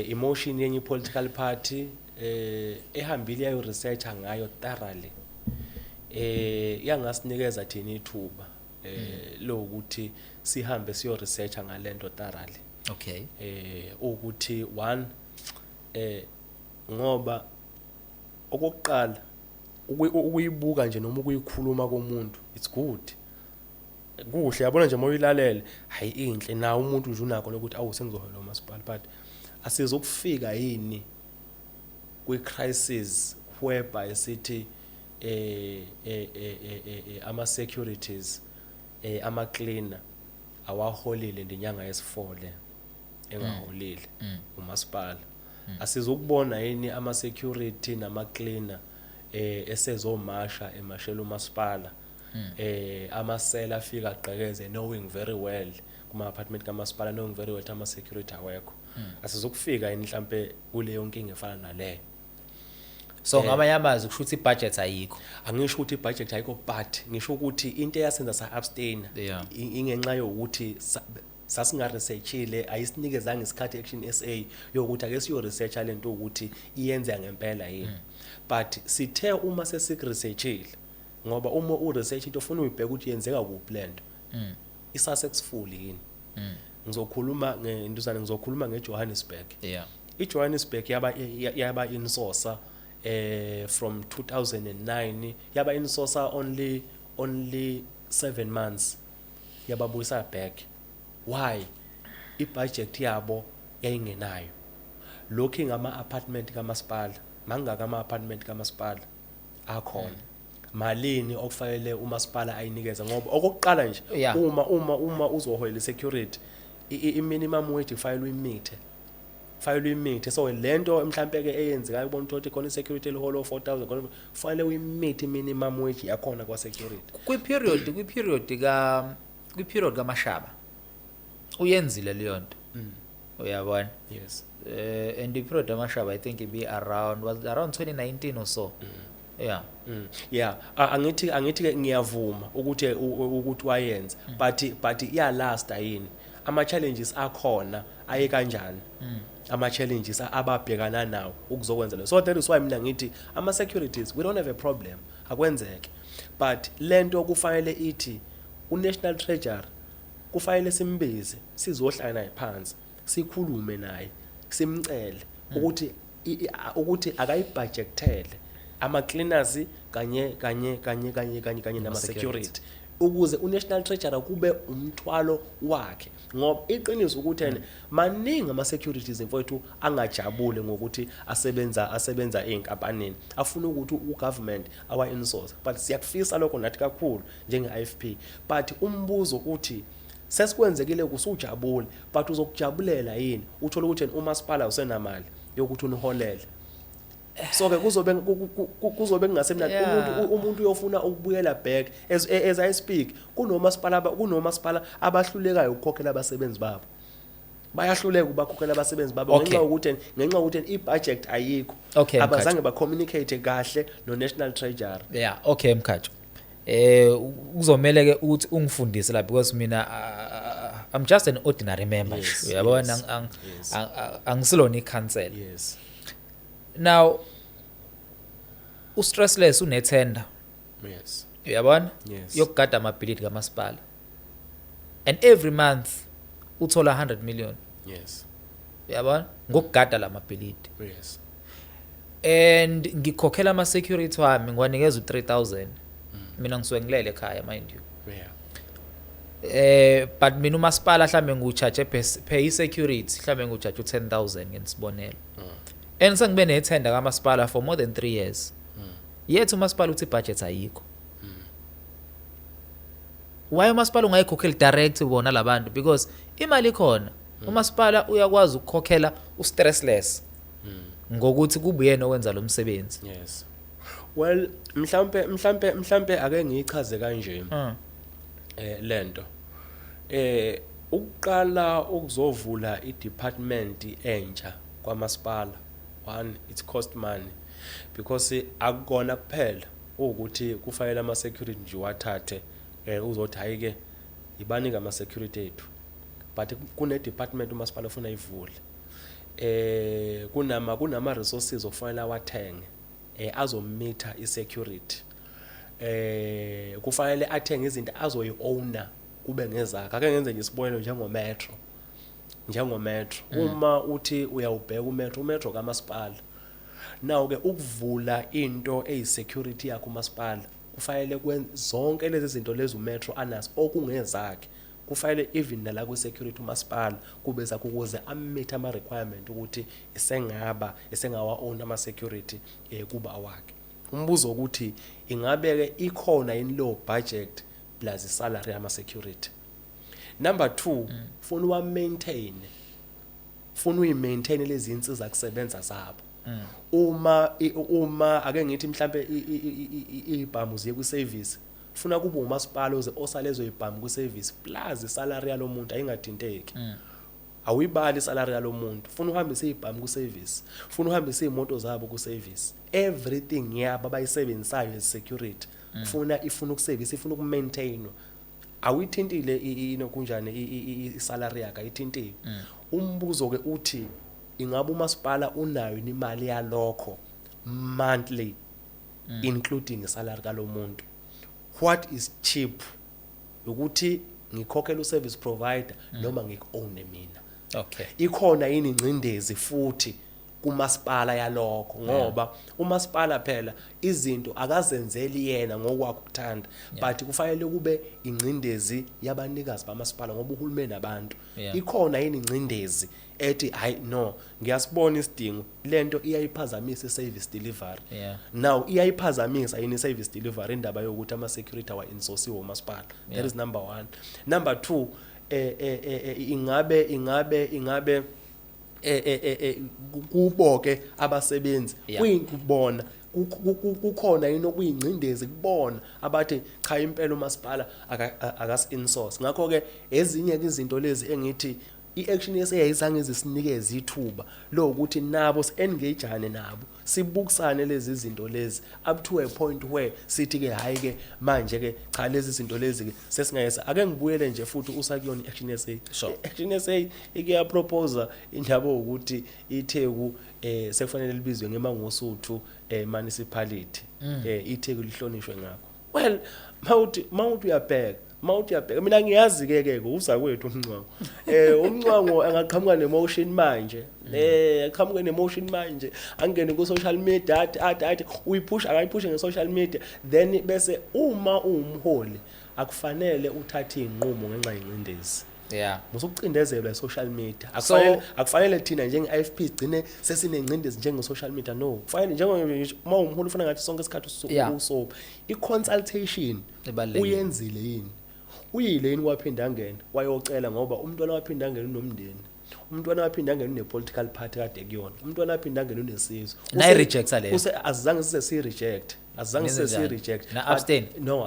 imotion yenye political party ehambile yayo researcha ngayo thoroughly, yangasinikeza thina ithuba lokuthi sihambe siyo researcha ngalento thoroughly. Ukuthi one, ngoba okokuqala ukuyibuka nje noma ukuyikhuluma komuntu, it's good, kuhle, yabona nje moyilalele, hayi, inhle na umuntu nje unakho lokuthi awu, sengizohola umasipala, but asizokufika yini kwi crisis whereby sithi ama securities, ama cleaner awaholile ngenyanga yesi4 le engaholile umasipala? Asizokubona yini ama security nama cleaner esezomasha, emashela umasipala, amasela afika agqekeze, knowing very well kuma apartment kamasipala, knowing very well ama security awekho? Asizokufika yini mhlambe kuleyo nkinga efana naleyo? So ngamanye amazwi kusho ukuthi ibudget ayikho? Angisho ukuthi ibudget ayikho, but ngisho ukuthi into eyasenza sa abstain ingenxa yokuthi sasinga-researchile, ayisinikezanga isikhathi Action SA yokuthi ake siyo researcha lento ukuthi iyenzeka ngempela yini. But sithe uma sesikuresearchile, ngoba uma u-research into ufuna uyibheka ukuthi yenzeka kuphi lento, i-successful yini. Ngizokhuluma ngentuzane, ngizokhuluma ngeJohannesburg. iJohannesburg yaba insource from 2009, yaba insource only 7 months, yababuyisa back. Why? Ibudget yabo yayingenayo. Lokhu ngama apartment kamasipala, mangaka ama apartment kamasipala akhona? Malini okufanele umasipala ayinikeze? Ngoba okokuqala nje, uma uzoholela security, i-minimum wage kufanele uyimithe, kufanele uyimithe. So lento mhlambe ke eyenzekayo, ubona ukuthi khona i-security eliholo 4000 khona, kufanele uyimithe i-minimum wage yakhona kwa security. Kwi period kaMashaba uyenzile leyo nto, uyabona? Yes. And the period kaMashaba, I think it be around was around 2019 or so, yeah. Yeah, angithi ke ngiyavuma ukuthi ukuthi wayenza, but iyalasta yini? Ama challenges akhona aye kanjani? Ama challenges ababhekana nawo ukuzokwenza lo. So that is why mina ngithi ama securities, we don't have a problem, akwenzeke. But lento kufanele ithi uNational Treasury kufanele simbize, sizohlala naye phansi, sikhulume naye, simcele ukuthi ukuthi akayibudgetele ama cleaners kanye nama security, ukuze uNational Treasury kube umthwalo wakhe, ngoba iqiniso ukuthi ene maningi ama securities, mfowethu, angajabule ngokuthi asebenza einkampanini, afuna ukuthi ugovernment awa insource. But siyakufisa lokho nathi kakhulu njenge IFP, but umbuzo uthi sesikwenzekile kusujabule, but uzokujabulela yini uthola ukuthi umasipala usenamali yokuthi uniholele? So ke kuzobe kungasemnandi. Umuntu uyofuna ukubuyela back. As I speak, kunomasipala abahlulekayo ukukhokhela abasebenzi babo. Bayahluleka ukubakhokhela abasebenzi babo ngenxa yokuthi i-budget ayikho. Abazange ba-communicate kahle no-National Treasury. Yeah, okay, Mkhatshwa, kuzomela ke ukuthi ungifundise la, because mina I'm just an ordinary member. Uyabona, angisilona ikhansela. Now ustressless unethenda. Uyabona? Yes. Yokugada amabhilidi kamasipala, and every month uthola 100 million. Uyabona, ngokugada lamabhilidi. And ngikhokhela ama security wami, ngiwanikeza u3000. Mina ngisuke ngilele ekhaya, mind you. But mina umasipala mhlambe ngiwucharge per i-security, mhlambe ngiwucharge u10000 ngenisibonelo, and sengibe nethenda kamasipala for more than 3 years, yethu umasipala uthi budget ayikho. Why umasipala ungayikhokheli direct bona labantu? Because imali ikhona, umasipala uyakwazi ukukhokhela ustressless ngokuthi kube uyena owenza lo msebenzi. Yes, well, mhlambe ake ngiyichaze kanje lento. Ukuqala ukuzovula i-department entsha kwamasipala, one, it cost money, because akukona kuphela ukuthi kufanele ama security nje wathathe, uzothi hayi ke, ibanika ama security ethu, but kune department umasipala ufuna ivule, kunama resources okufanele awathenge azomeeta i-security, kufanele athenge izinto azoyi-owner kube ngezakhe. Ake ngenze nje isibonelo njengometro. Uma uthi uyawubheka umetro kamasipala, now ke ukuvula into eyi-security yakho umasipala kufanele zonke lezi zinto lezi umetro anazo okungezakhe, kufanele even nala kwi-security umasipala kube zakho ukuze ameet ama-requirement ukuthi esengawa-own ama-security, kuba awakhe. Umbuzo ukuthi ingabe-ke ikhona yini leyo budget plus isalary yama-security? Number 2, funa uwa-maintain, funa uyi-maintain lezi insiza kusebenza zabo. Uma ake ngithi mhlambe ibhamu ziye ku-service, funa kube umasipala oze osalezo ibhamu ku-service, plus isalary yalomuntu ayingathinteki. Awuyibali isalary yalomuntu. Funa uhambise ibhamu ku-service, funa uhambise iy'moto zabo ku-service, everything yabo abayisebenzisayo as security funa ifuna ukuservice, ifuna ukumaintainwa. Awuyithintile inokunjani isalary yakhe, ayithintiwe. Umbuzo ke uthi ingabe umasipala unayo yini imali yalokho monthly, including isalary kalomuntu? What is cheap, ukuthi ngikhokhela uservice provider noma ngiku-own mina? Ikhona yini ingcindezi futhi kumasipala yalokho? Ngoba umasipala phela izinto akazenzeli yena ngokwakhe ukuthanda, but kufanele kube ingcindezi yabanikazi bamasipala, ngoba uhulumeni abantu. Ikhona yini ingcindezi ethi hayi no, ngiyasibona isidingo, lento iyayiphazamisa i-service delivery? Now iyayiphazamisa yini i-service delivery indaba yokuthi ama-security awa-insourciwe umasipala? That is number one. Number two, ingabe kubo ke abasebenzi kuyibona kukhona yini okuyingcindezi kubona abathi cha, impela umasipala akasi insource? Ngakho ke ezinye ke izinto lezi engithi i-Action SA ayizange izisinikeze ithuba lokuthi nabo si-engageane nabo, sibukisane lezi zinto lezi up to a point where sithi ke hayi ke, manje ke cha, lezi zinto lezi ke sesingayesa. Ake ngibuyele nje futhi usakuyona i-Action SA. I-Action SA ike yapropose indaba ukuthi iTheku sekufanele libizwe ngeMangosuthu municipality, iTheku lihlonishwe ngakho. Well, mawuthi uyabheka, mina ngiyazi ke ke uzakwethu uMncwango, uMncwango angaqhamuka nemotion manje, aqhamuke nemotion manje, angene ku social media, athi uyipush, akayiphushe nge social media, then bese uma uwumholi akufanele uthathe inqumo ngenxa yengcindezi. Musukucindezelwa i-social media. Akufanele thina njenge-IFP sigcine sesinengcindezi njenge-social media. No, kufanele njengoba uma umholi ufuna ngathi sonke isikhathi usoba i-consultation. Ibalulekile. Uyenzile yini? Uyile yini kwaphinda angena wayocela? Ngoba umntwana waphinda angena unomndeni. Umntwana waPhindangene une-political party kade kuyona. Umntwana waPhindangene unesizwe. Nayi-rejecta leyo? Azange size siyi-reject, azange size Nenze njani? siyi-reject. Na-abstain? No,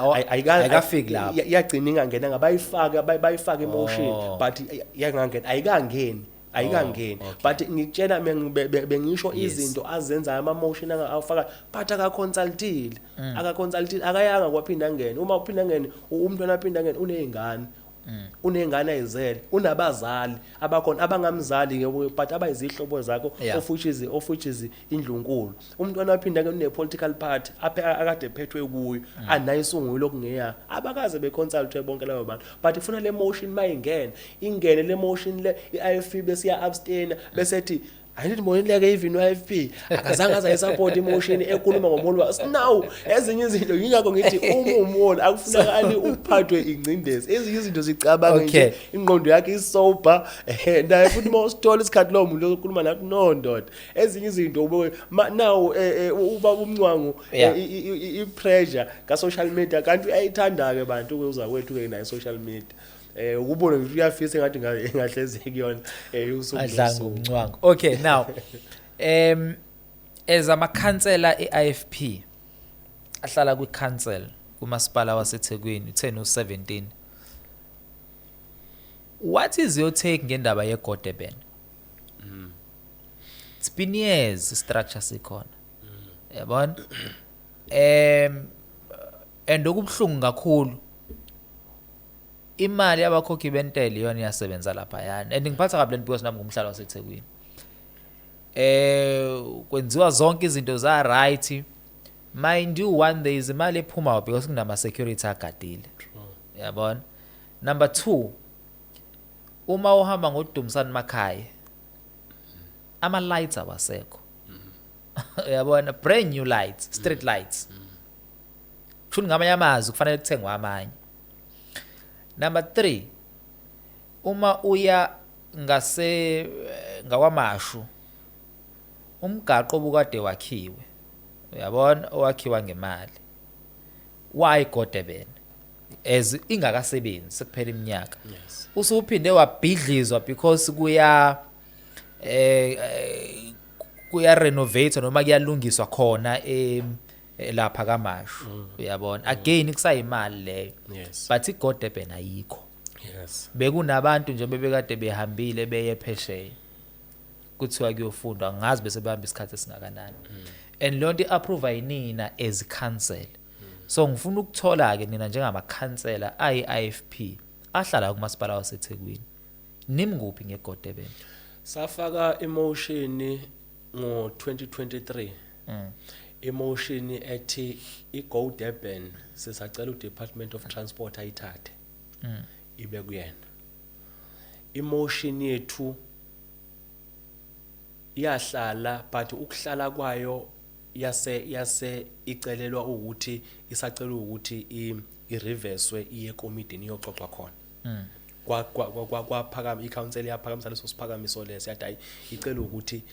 Oh, ayikafiki lapho. Yagcina ingangenanga. Bayifaka, bayifaka emotion, but yangangena, ayikangeni, ayikangeni. Oh, okay. But ngikutshela bengisho izinto azenzayo, ama-motion awafaka, but akaconsultile, akaconsultile, akayanga kwaPhindangene. Uma uPhindangene, umntwana aPhindangene uney'ngane, uney'ngane ayizele, unabazali abakhona abangamzali-ke, but abayizihlobo zakho, of which is indlunkulu. Umntwana waPhindangene une-political party aphe akade ephethwe kuyo, anayo isungulo okungeya, abakaze beconsultwe bonke labo bantu. But ifuna le motion mayingena, ingene le motion le, i-IFP bese iya-abstain, bese ethi ayithi mbonile-ke, even u-IFP akazange aze ayisupport imotion ekhuluma ngomholi wa now. Ezinye izinto, yingakho ngithi uma umholi akufunakali uphathwe ingcindezi, ezinye izinto zicabange nje, ingqondo yakhe isober, naye futhi uma usithola isikhathi lowo muntu okhuluma nathi, no ndoda, ezinye izinto ube now uba uMncwango, i-pressure ka-social media, kanti uyayithanda-ke bantu uza kwethu-ke nayo i-social media, ukubona nje uyafisa engathi engahlezi kuyona usuku Adlanga nosuku. Umncwango. Okay, now as amakhansela e-IFP ahlala kwi-council kumasipala waseThekwini 10 u17, what is your take ngendaba yeGo Durban? It's been years structure sikhona, yabona, and okubhlungu kakhulu, imali yabakhokhi bentela iyona iyasebenza lapha yani, and ngiphatha kabi lento because nami ngumhlali waseThekwini. Kwenziwa zonke izinto za right. Mind you, one, there is imali ephumayo because kunama security agadile, yabona. Number 2, uma uhamba ngoDumsani Makhaya, ama lights awasekho, uyabona, brand new lights, street lights. Kusho ngamanye amazwi kufanele kuthengwe amanye. Number 3, uma uya ngase ngakwaMashu, umgaqo obukade wakhiwe, uyabona, owakhiwa ngemali why Go Durban as ingakasebenzi, sekuphela iminyaka, usuphinde wabhidlizwa because kuya renovate noma kuyalungiswa khona lapha kaMashu, uyabona, again kusayimali leyo, but iGo Durban ayikho. Bekunabantu nje bebekade behambile beye phesheya, kuthiwa kuyofundwa, ngazi bese behamba isikhathi esingakanani, and leyo nto i-approve yinina as council. So ngifuna ukuthola ke nina njengamakhansela ayi-IFP ahlala kumasipala waseThekwini, nimnguphi ngeGo Durban? Safaka emotion ngo-2023, emotion ethi iGo Durban sisacela uDepartment of Transport ayithathe ibe kuyena. Emotion yethu iyahlala, but ukuhlala kwayo yase icelelwa ukuthi isacela ukuthi i-reverse iye ekomidini iyoxoxwa khona. Kwa kwaphakama icouncil yaphakamisa leso siphakamiso leso, yathi hayi, icela ukuthi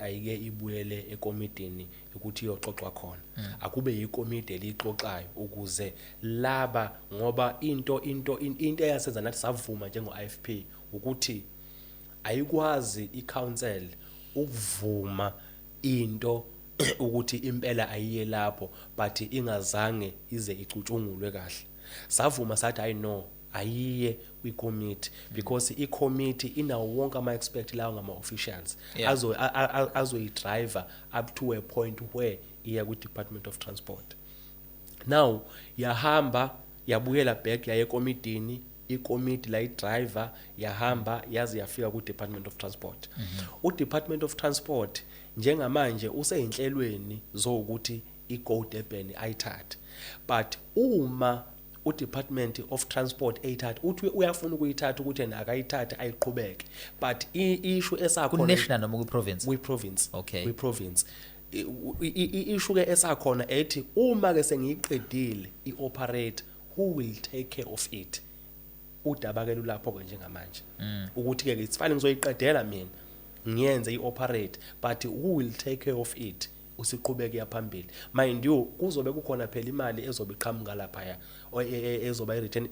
ayike ibuyele ekomidini ukuthi iyoxoxwa khona, akube yikomidi elixoxayo ukuze laba, ngoba into eyasenza nathi savuma njengo-IFP ukuthi ayikwazi icouncil ukuvuma into ukuthi impela ayiye lapho but ingazange ize icutshungulwe kahle. Savuma sathi hayi, no, ayiye kwi-committee because i-committee inawo wonke ama-expert lawo ngama-officials azoyi-driver up to a point where iya kwi-Department of Transport. Now yahamba yabuyela back, yaye ekomidini, ikomiti la i-driver yahamba yaze yafika ku-Department of Transport. U-Department of Transport njengamanje useyinhlelweni zokuthi i-Go Durban ayithathe, but uma u-Department of Transport eyithatha, uthi uyafuna ukuyithatha ukuthi yena akayithathe ayiqhubeke, but i-issue esakhona Ku-national noma kwi-province? Kwi-province. Kwi-province. I-issue ke esakhona ethi uma ke sengiyiqedile i-operate, who will take care of it? Udaba ke lulapho ke njengamanje ukuthi ke it's fine, ngizoyiqedela mina, ngiyenze i-operate, but who will take care of it? Usiqhubeke yaphambili. Mind you, kuzobe kukhona phela imali ezobe iqhamuka laphaya ezoba i-return.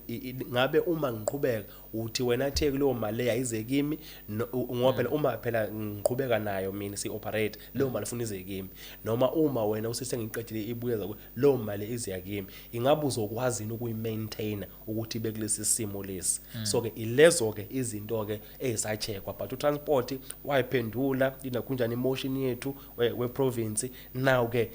Ngabe uma ngiqhubeka uthi wena Theku, leyo mali leyo ayize kimi, ngoba phela uma phela ngiqhubeka nayo mina si-operate, leyo mali funa ize kimi, noma uma wena usisengiqedile ibuyeza leyo mali iziya kimi, ingabe uzokwazi yini ukuyi-maintain ukuthi ibe kulesi simo lesi? So ke ilezo ke izinto ke ezisacheckwa, but utransport wayiphendula inakunjani imotion yethu we-province. Now ke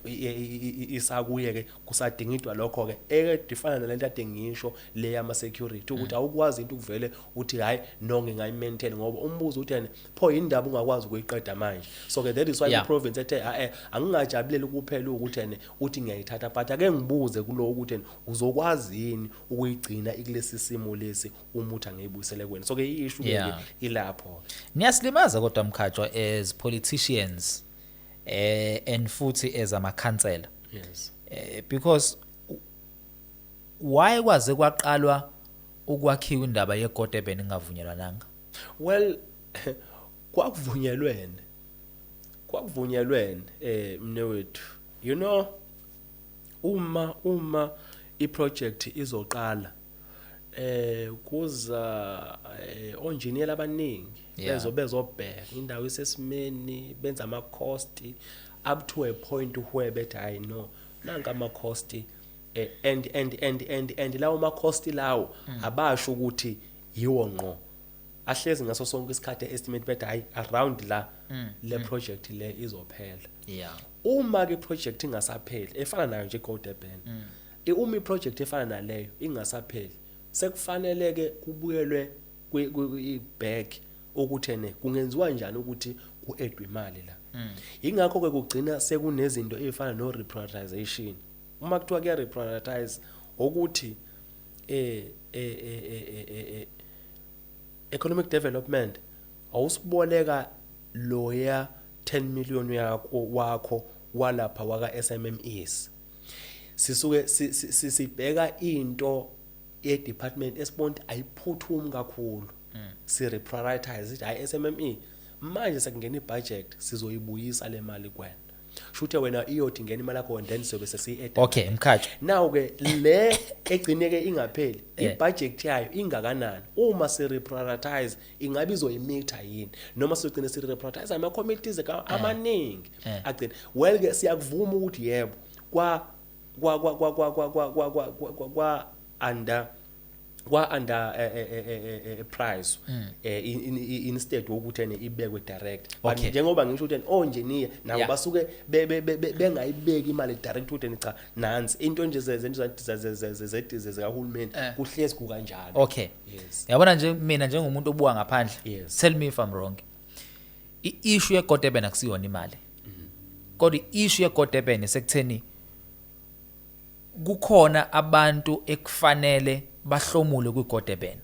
isakuye ke kusadingidwa lokho ke edifana nalento ade ngisho le yama security, ukuthi awukwazi into ukuvele uthi hayi no, ngingayi-maintain, ngoba umbuzo uthi yena pho indaba ungakwazi ukuyiqeda manje. So ke that is why i-province ethe angingajabuleli kuphela ukuthi ene uthi ngiyayithatha, but ake ngibuze kulo ukuthi ene uzokwazi yini ukuyigcina ikulesi simo lesi uma uthi angiyibuyisele kuwena. So ke i-issue ke ilapho. Niyasilimaza kodwa Mkhatshwa as politicians and futhi as amakhansela. Because why kwaze kwaqalwa ukwakhiwa indaba yeGo Durban ingavunyelwananga? Well, kwakuvunyelwene mnewethu, uma iproject izoqala, kuza onjiniyela abaningi bezobheka indawo isesimeni, benza ama cost up to a point where bethi hayi no, nanka ama cost, and lawo ma cost lawo abasho ukuthi yiwo ngqo ahlezi ngaso sonke isikhathi estimate, bethi hayi, around la le project le izophela. Uma ke project ingasapheli, efana nayo nje Go Durban, uma iproject efana naleyo ingasapheli, sekufanele ke kubuyelwe back ukuthi ene kungenziwa njani ukuthi ku-addwe imali la. Ingakho ke kugcina sekunezinto ezifana no reprioritization. Uma kuthiwa kuya reprioritize, ukuthi economic development awusiboleka loya 10 million yakho wakho walapha waka SMMEs, sisuke sibheka into ye department esibona ukuthi ayiphuthumi kakhulu, si reprioritize, sithi hayi, SMME manje sekungena ibudget, sizoyibuyisa le mali kuwena. Shuthe wena iyothi ingena imali yakho and then sobe sesiyi-add. Okay, Mkhatshwa. Now ke le egcineke ingapheli, ibudget yayo ingakanani? Uma si reprioritize, ingabe izoyimitha yini, noma sizogcina si reprioritize ama committees amaningi agcine? Well ke siyakuvuma ukuthi yebo, kwa under kwa under price instead wokuthi ene ibekwe direct, but njengoba ngisho ukuthi onjiniya nabo basuke bengayibeki imali direct ukuthi cha, nansi into nje zezinto zikahulumeni, kuhlezi kukanjalo. Yes. Yabona nje mina njengomuntu obuka ngaphandle, tell me if I'm wrong, i-issue yeGo Durban akusiyona imali, kodwa i-issue yeGo Durban sekutheni kukhona abantu ekufanele bahlomule kwiGo Durban,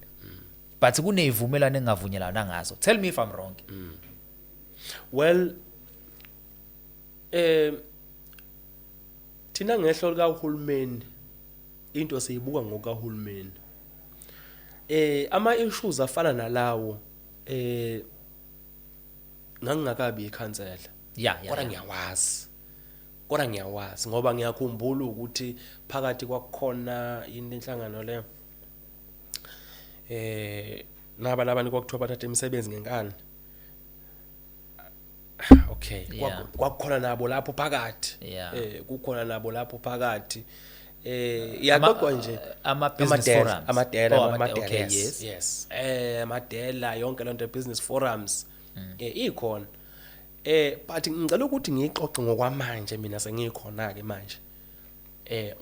but kunezivumelwano engavunyelwana ngazo. Tell me if I'm wrong. Well, thina ngehlo likahulumeni into siyibuka ngokahulumeni. Ama issues afana nalawo, ngangingakabi ikhansela. Kodwa ngiyawazi. Kodwa ngiyawazi ngoba ngiyakhumbula ukuthi phakathi kwakukhona yini inhlangano le, naba labantu kwakuthiwa bathatha imisebenzi ngenkani. Okay, kwakukhona nabo lapho phakathi. Kukhona nabo lapho phakathi. Iyaxoxwa nje. Ama business Amadela, forums. Amadela, Oh, amadela, okay, yes, yes. Yes. Amadela yonke lento, business forums. Ikhona. But ngicela ukuthi ngiyixoxe ngokwamanje mina sengikhona ke manje.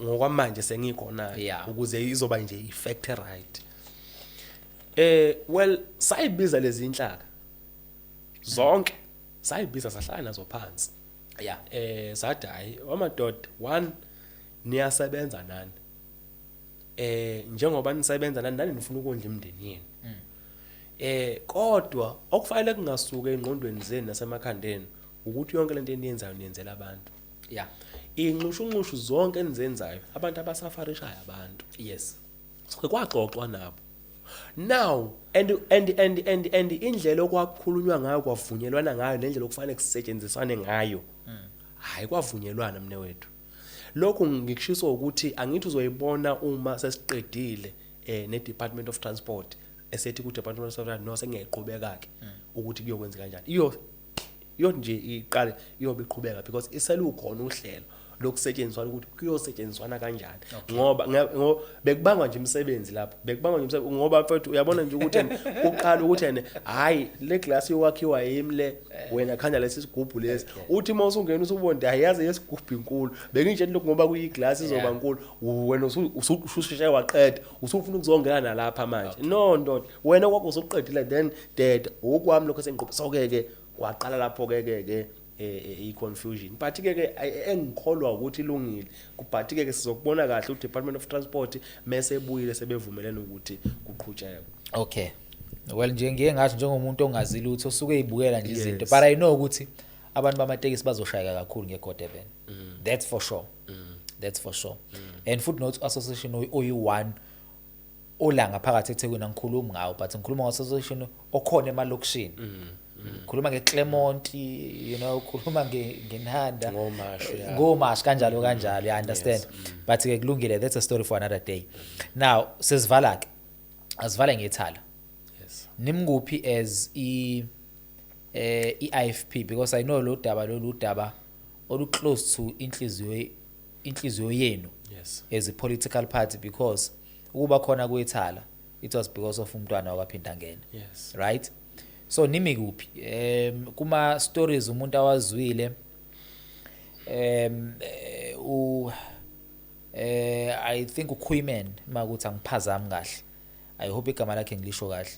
Ngokwamanje sengikhona ukuze izoba nje effect right. Well, sayibiza lezi inhlaka. Zonke sayibiza, sahlala nazo phansi. Sathi hayi wamadoda, one, niyasebenza nani. Njengoba nisebenza nani, nani nifuna ukondla imindeni yenu. Kodwa okufanele kungasuka engqondweni zenu nasemakhandeni ukuthi yonke lento eniyenzayo niyenzela abantu. Inxushunxushu zonke enizenzayo, abantu abasafarishayo abantu. So kwaxoxwa nabo. Now and indlela okwakhulunywa ngayo, kwavunyelwana ngayo, nendlela okufanele kusetshenziswane ngayo. Hayi, kwavunyelwana mne wethu. Lokhu ngikushiso ukuthi angithi uzoyibona uma sesiqedile ne Department of Transport, esethi ku Department of Transport, no, sengiyayiqhubeka ke ukuthi kuyokwenza kanjani. Iyo nje iqale iyobe iqhubeka because iselukhona uhlelo lokusetshenziswana ukuthi kuyosetshenziswana kanjani, ngoba bekubangwa nje imisebenzi lapho, bekubangwa nje imisebenzi, ngoba mfethu uyabona nje ukuthi ene uqala ukuthi ene, hayi, le glass yokwakhiwa yimi le, wena khanda lesi sigubhu lesi. Uthi uma usungena usubona, hayi, yazi yesigubhu inkulu, bengitshela lokhu ngoba kuyi-glass izoba nkulu. Wena ususheshe waqeda, usufuna ukuzongena nalapha manje. No ndoda, wena kwakho usuqedile, then dead okwami lokho sengiqobe. So ke ke kwaqala lapho ke ke ke i-confusion, but ke ke engikholwa ukuthi ilungile, but ke ke sizokubona kahle u-Department of Transport mase ebuyile sebevumelene ukuthi kuqhutshekwe. Okay, well, nje ngiye ngasho njengomuntu ongazi lutho, osuke eyibukela nje izinto, but I know ukuthi abantu bamatekisi bazoshayeka kakhulu nge-Durban, that's for sure, that's for sure. And futhi not association oyi-one ola ngaphakathi eThekwini angikhulumi ngawo, but ngikhuluma ngo-association okhona emalokishini, khuluma ngeClermont, khuluma ngeNhanda. NgoMashu, yeah. NgoMashu, kanjalo kanjalo, you understand? But ke kulungile, that's a story for another day. Now sesivala ke, asivale ngeThala. Nimkuphi as i-IFP? Because I know lo daba lolu daba olu close to inhliziyo yenu as a political party, because ukuba khona kweThala, it was because of umntwana wakwaPhindangene. Right, so nimi kuphi kuma stories umuntu awazwile? um eh, u eh I think uKhuiman, makuthi angiphazami kahle, I hope igama lakhe ngilisho kahle,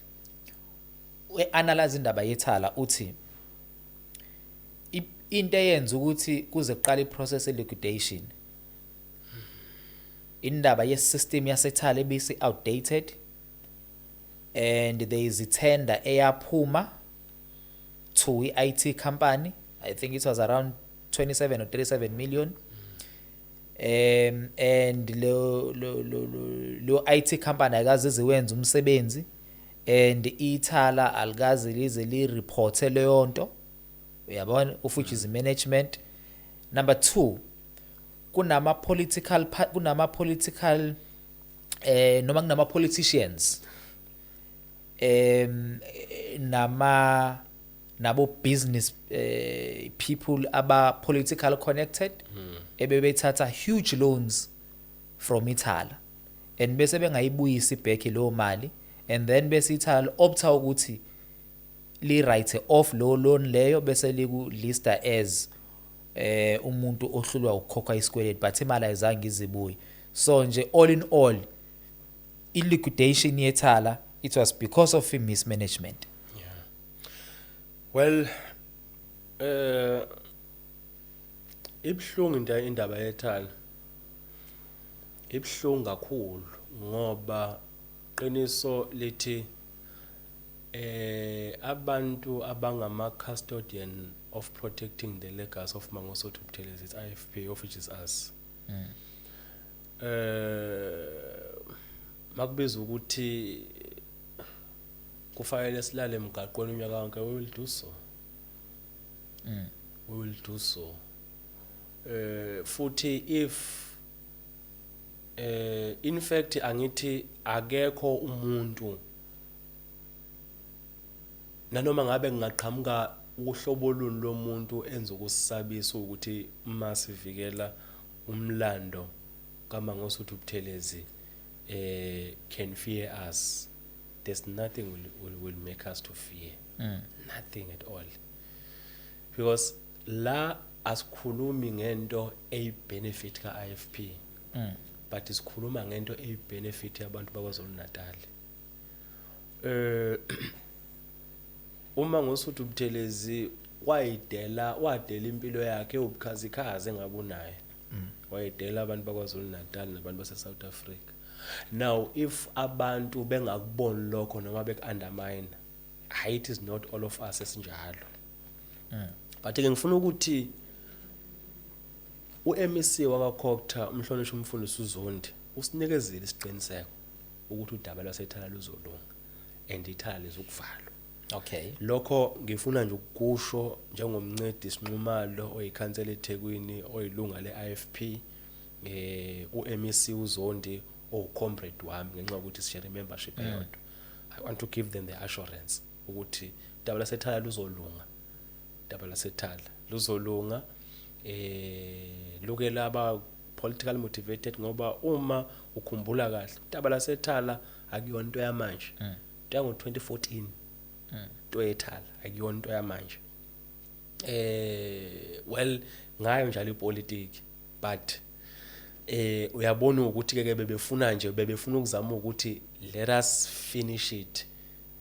we-analyze indaba yeThala, uthi into eyenza ukuthi kuze kuqale i-process liquidation, indaba ye-system yaseThala ebisi outdated, and there is a tender eyaphuma to i-IT company, I think it was around 27 or 37 million, and lo IT company ayikaze iziwenza umsebenzi, and iThala alikaze lize li report leyo nto, uyabona, of which is management. Number 2, kunama political noma kunama politicians nama nabo business people aba political connected ebebethatha huge loans from iThala and bese bengayibuyisi back leyo mali, and then bese iThala opta ukuthi li write off lo loan leyo, bese liku lista as umuntu ohlulwa ukukhokha isikweletu, but imali ayizange izibuye. So nje all in all, i-liquidation yeThala, it was because of mismanagement. Yeah. Well, ibhlungu into indaba yeThala. Ibhlungu kakhulu ngoba qiniso lithi abantu abangama custodian of protecting the legacy of Mangosuthu Buthelezi, it's IFP, of which is us. Makubiza ukuthi kufanele silale emgaqweni unyaka wonke, we will do so. We will do so. Futhi if in fact angithi akekho umuntu, nanoma ngabe ngingaqhamuka uhlobo luni lomuntu enza ukusisabisa ukuthi masivikela umlando kaMangosuthu Buthelezi can fear us, there's nothing will make us to fear, nothing at all, because la asikhulumi ngento eyi-benefit ka-IFP, but sikhuluma ngento eyi-benefit yabantu bakwaZulu Natal. Uma Ngosuthu Buthelezi wayidela, wadela impilo yakhe ubukhazikhazi engabunayo, wayidela abantu bakwaZulu Natal nabantu base South Africa. Now if abantu bengakuboni lokho noma beku-undermine, hayi, it is not all of us esinjalo, but ke ngifuna ukuthi uMEC wakaCogta, umhlonishwa umfundisi uZondi, usinikezile isiqiniseko ukuthi udaba lwaseThala luzolunga and iThala lizokuvalwa. Lokho ngifuna nje ukusho njengoMncedisi Nxumalo, oyikhansela eThekwini, oyilunga le-IFP, uMEC uZondi owucomrade wami ngenxa yokuthi sishare membership eyodwa. I want to give them the assurance ukuthi udaba laseThala luzolunga. Udaba laseThala luzolunga. Luke laba political motivated, ngoba uma ukhumbula kahle, udaba laseThala akuyona into yamanje, into yango 2014. Into yeThala akuyona into yamanje. Well, ngayo njalo ipolitiki, but uyabona ukuthi ke bebefuna nje, bebefuna ukuzama ukuthi let us finish it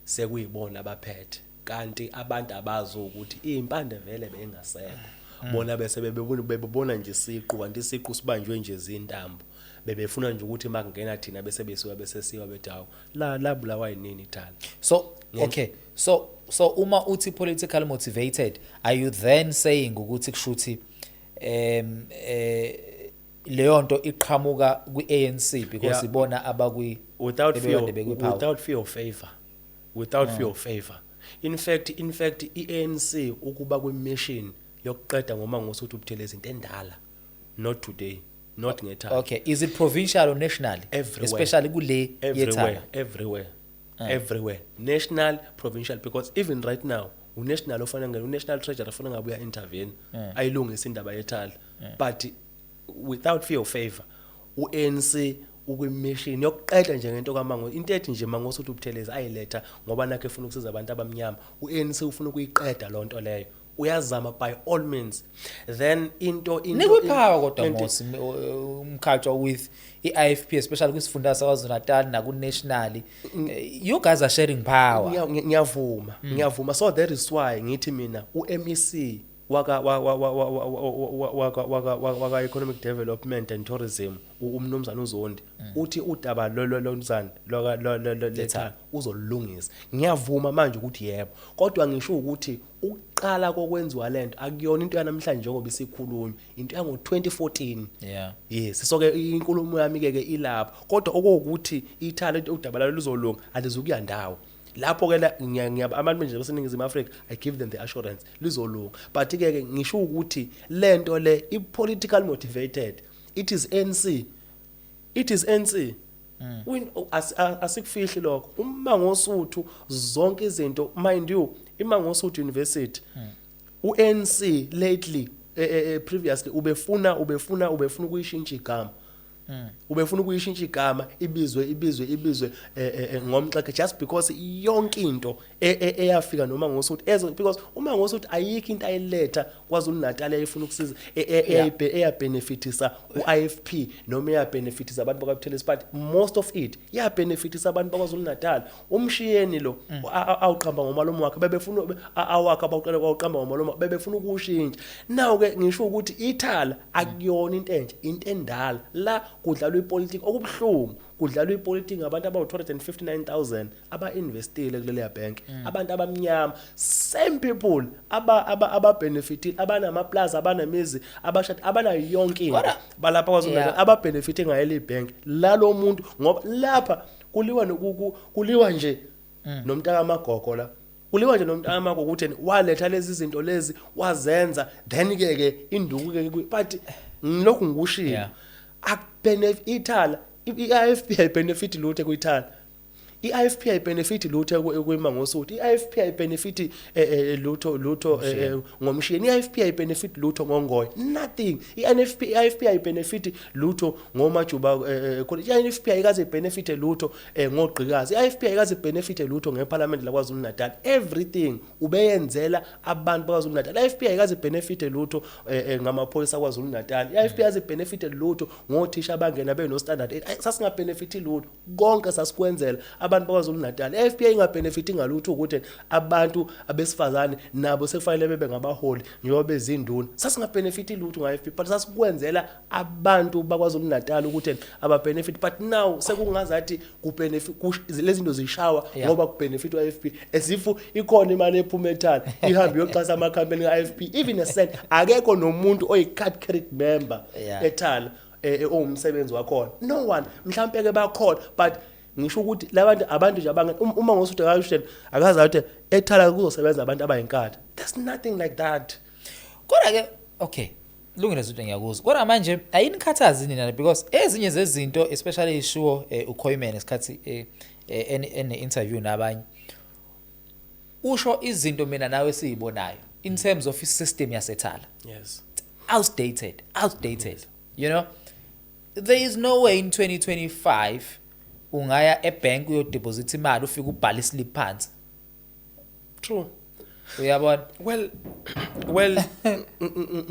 sekuyibona abaphethe, kanti abantu abazi ukuthi impande vele bengasekho. Bona bese bebona nje isiqu, kanti isiqu sibanjwe nje izintambo. Bebefuna nje ukuthi makungena thina bese besuka, bese siwa, bethi hawu, la labulawa yinini iThala. So okay, so uma uthi political motivated, are you then saying ukuthi kushuthi leyo nto iqhamuka kwi-ANC because ibona abakwi Without fear, ebekade bekwi-power? Without fear of favor, without fear of favor. In fact iANC ukuba kwi-mission yokuqeda ngoMangosuthu Buthelezi into endala, not today, not ngeThala. Okay, is it provincial or national? Everywhere. Especially kule Everywhere. yeThala. Everywhere, everywhere, national, provincial, because even right now unational ofana ngene unational treasury afuna ngabe uya intervene ayilungise indaba yeThala. But without fear of favor, uANC ukwimission yokuqeda nje ngento kaMango, into ethi nje Mangosuthu Buthelezi ayiletha ngoba nakhe efuna ukusiza abantu abamnyama. uANC ufuna ukuyiqeda lonto leyo, uyazama by all means. Then into Nikwi-power kodwa into- mos uMkhatshwa with i-IFP, especially kwisifunda saKwaZulu Natal naku-nationally. You guys are sharing power. Ngiyavuma, ngiyavuma. So that is why ngithi mina uMEC waka wa- wa- wa- wa- wa- wa- waka waka waka economic development and tourism, umnumzana uZondi, uthi udaba lo lo lomzana lo lo lo letha uzolungisa. Ngiyavuma manje ukuthi yebo, kodwa ngisho ukuthi ukuqala kokwenziwa lento akuyona into yanamhlanje njengoba isikhulunywa, into yango 2014. Yes, so ke inkulumo yami ke ilapho, kodwa okuwukuthi iThala, udaba lalo luzolunga, alizukuya ndawo lapho ke la. Abantu nje baseNingizimu Afrika, I give them the assurance lizolunga, but ke ke ngisho ukuthi lento le i political motivated. It is NC, it is NC. Asikufihli lokho. UMangosuthu, zonke izinto, mind you, iMangosuthu University, uNC lately, previously ubefuna ukuyishintsha igama, ubefuna ukuyishintsha igama, ibizwe ngoMxeke, just because yonke into eyafika noma ngoSuthu ezo, because uma ngoSuthu ayikho into ayiletha KwaZulu Natal ayifuna ukusiza eyabenefitisa uIFP noma eyabenefitisa abantu bakwaButhelezi, but most of it yabenefitisa abantu bakwaZulu Natal. Umshiyeni lo awuqamba ngomalume wakhe, bebefuna awakhe abawuqala kwawuqamba ngomalume, bebefuna ukushintsha. Now ke ngisho ukuthi iThala akuyona into entsha, into endala. La kudlalwa ipolitiki okubuhlungu, kudlalwa ipolitiki ngabantu abawu-259,000 aba-investile kuleliya bank, abantu abamnyama, same people ababenefitile, abanamaplaza, abanemizi, abashadi, abanayo yonke into balapha KwaZulu Natal, ababenefite ngayo le bank lalo muntu, ngoba lapha kuliwa kuliwa nje nomntaka magogo, la kuliwa nje nomntaka magogo ukuthi yena waletha lezi zinto lezi wazenza, then ke induku ke but ngilokhu ngikushilo, akubenefit iThala, i-IFP ayibenefit lutho kuyithala, i-IFP ayibenefit lutho kwiMangosuthu, i-IFP ayibenefit lutho ngoMshiyeni, i-IFP ayibenefit lutho ngoNgoye, nothing. I-NFP, i-IFP ayibenefit lutho ngoMajuba College, i-IFP ayikaze ibenefit lutho ngoGqikazi, i-IFP ayikaze ibenefit lutho ngeParliament laKwaZulu Natal. Everything ubeyenzela abantu bakwaZulu Natal. I-IFP ayikaze ibenefit lutho ngamaphoyisa akwaZulu Natal, i-IFP ayaze ibenefit lutho ngothisha abangena beno standard 8. Sasingabenefit lutho, konke sasikwenzela abantu bakwaZulu Natal. I-IFP ayingabenefit ngalutho ukuthi abantu abesifazane nabo sekufanele bebe ngabaholi njengoba bezinduna. Sasingabenefit lutho nge-IFP, but sasikwenzela abantu bakwaZulu Natal ukuthi ababenefit. But now sekungazathi kubenefit lezi zinto zishawa ngoba kubenefit u-IFP, as if ikhona imali ephuma eThala ihambe iyoxhasa ama-campaign ka-IFP. Even a cent akekho, nomuntu oyi-card carrying member eThala owumsebenzi wakhona, no one. Mhlampe ke bakhona, but Ngisho ukuthi labantu, abantu nje abange uma ngosuthi akasho akazi ukuthi eThala kuzosebenza abantu abayinkatha. There's nothing like that. Kodwa ke, okay, lungile izinto, ngiyakuzwa. Kodwa manje ayinikhathazi nina? Because ezinye zezinto, especially ishiwo uKhoyman esikhathi ene interview nabanye, usho izinto mina nawe sizibonayo in terms of i-system yaseThala. Outdated, outdated. There is no way in 2025 ungaya ebank uyodeposit imali, ufike ubhale islip phansi. True. Uyabona? Well,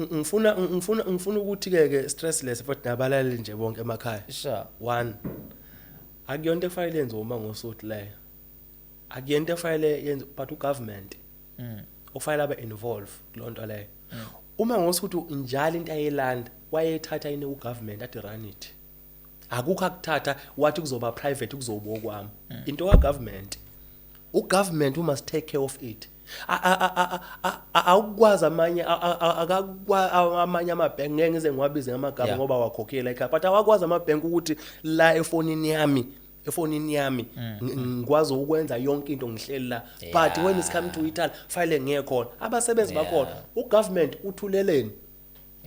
ngifuna ukuthi ke stressless futhi nabalaleli nje bonke emakhaya. One, akuyonto efanele yenziwe uma ngosuthi leyo. Akuyonto efanele yenziwe, but ugovernment okufanele abe involve kulonto leyo. Uma ngosuthi njalo into ayelanda wayethatha ine ugovernment athi run it. Akukho akuthatha wathi kuzoba private, kuzoba okwami. Into ka government, ugovernment who must take care of it. Awukwazi amanye amanye amabhenki, ngeke ngize ngiwabize ngamagama ngoba wakhokhela ekhaya, but awakwazi amabhenki ukuthi la efonini yami ngikwazi ukwenza yonke into ngihleli la, but when it's come to iThala file ngiye khona abasebenzi bakhona. Ugovernment uthuleleni?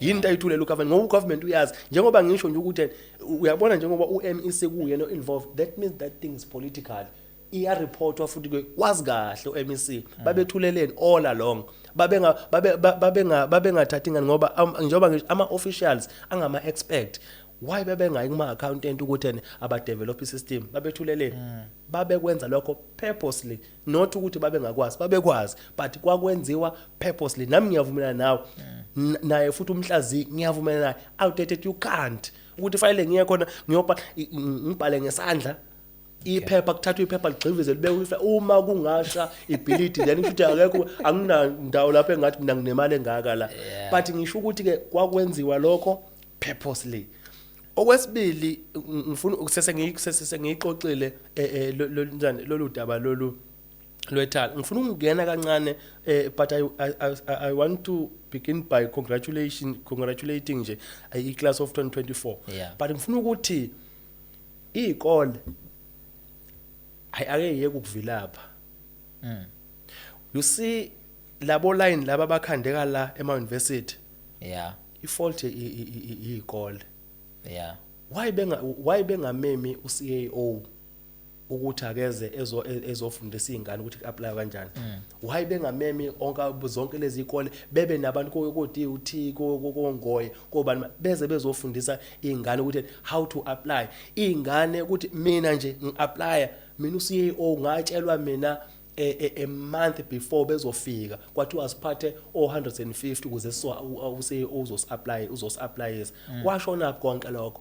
Yini into ayithulela ugovernment? Ngoba ugovernment uyazi, njengoba ngisho nje ukuthi uyabona, njengoba u-MEC kuyena involved, that means that thing is political, iyareportwa futhi ke. Wazi kahle u-MEC babethuleleni all along. Babenga babe babenga babengathathi ingane ngoba njengoba ngisho ama officials angama expert, why bebengayi kuma accountant ukuthi ene abadevelop isystem? Babethuleleni? Babekwenza lokho purposely, not ukuthi babengakwazi, babekwazi, but kwakwenziwa purposely. Nami ngiyavumelana nawe. Naye futhi umhlazi ngiyavumelana naye, outdated. You can't ukuthi file ngiye khona ngiyobhala ngibhale ngesandla iphepha, kuthathwa iphepha ligxivize libekwe uma kungasha ibhilidi, then kusho ukuthi akekho, anginandawo lapho engathi mina nginemali engaka la. But ngisho ukuthi ke kwakwenziwa lokho purposely. Okwesibili, ngifuna sese ngiyixoxile njani lolu daba lolu lweThala. Ngifuna ukungena kancane, but I want to begin by congratulating nje i class of 2024. But ngifuna ukuthi izikole ake yeke ukuvilapha. You see labo line laba bakhandeka la ema university, ifault izikole. Why bengamemi uCAO ukuthi akeze ezofundisa izingane ukuthi apply kanjani? Why bengamemi onke zonke lezi zikole, bebe nabantu ko DUT, ko Ngoye, kobani, beze bezofundisa izingane ukuthi how to apply izingane, ukuthi mina nje ngiapply mina uCAO ngatshelwa mina a month before bezofika, kwathiwa siphathe o150 ukuze so uCAO uzos apply uzos applyisa. Kwashona konke lokho,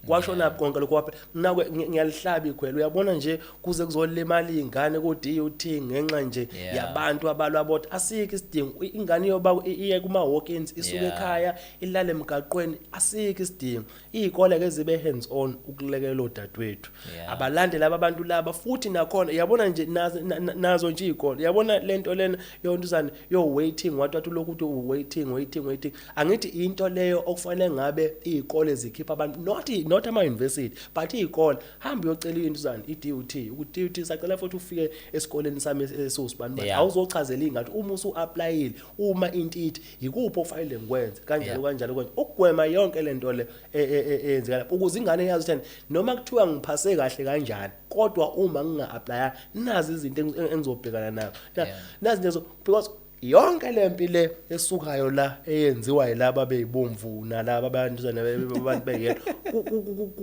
kwashona konke lokho. Nawe ngiyalihlaba ikhwelo, uyabona nje, kuze kuzolimala izingane ko DUT ngenxa nje yabantu abalwa bodwa. Asikho isidingo. Ingane iyoba iye kuma walk-ins, isuke ekhaya ilale emgaqweni. Asikho isidingo. Izikole ke zibe hands on ukulekelela odadewethu. Abalande laba bantu laba futhi nakhona, uyabona nje, nazo nje izikole, uyabona lento lena yontuzane yo waiting, wathi lokhu uthi waiting, waiting, waiting. Angithi into leyo okufanele ngabe izikole zikhipha abantu, not ama university but izikole, hamba uyocela intuzane iDUT, ukuthi DUT sacela futhi ufike esikoleni sami esiwusibani, awuzochazela ingane uma usu applyile, uma into ithi ikuphi ofanele ngikwenze kanjalo, kanjalo kanje, ukugwema yonke lento le eyenzeka lapho, ukuze ingane yazi ukuthi noma kuthiwa ngiphase kahle kanjani, kodwa uma nginga-applya nazi izinto engizobhekana nazo. Nazi lezo, because yonke lempi le esukayo la eyenziwa yilaba beyibomvu nalaba abantu abantu beyedwa,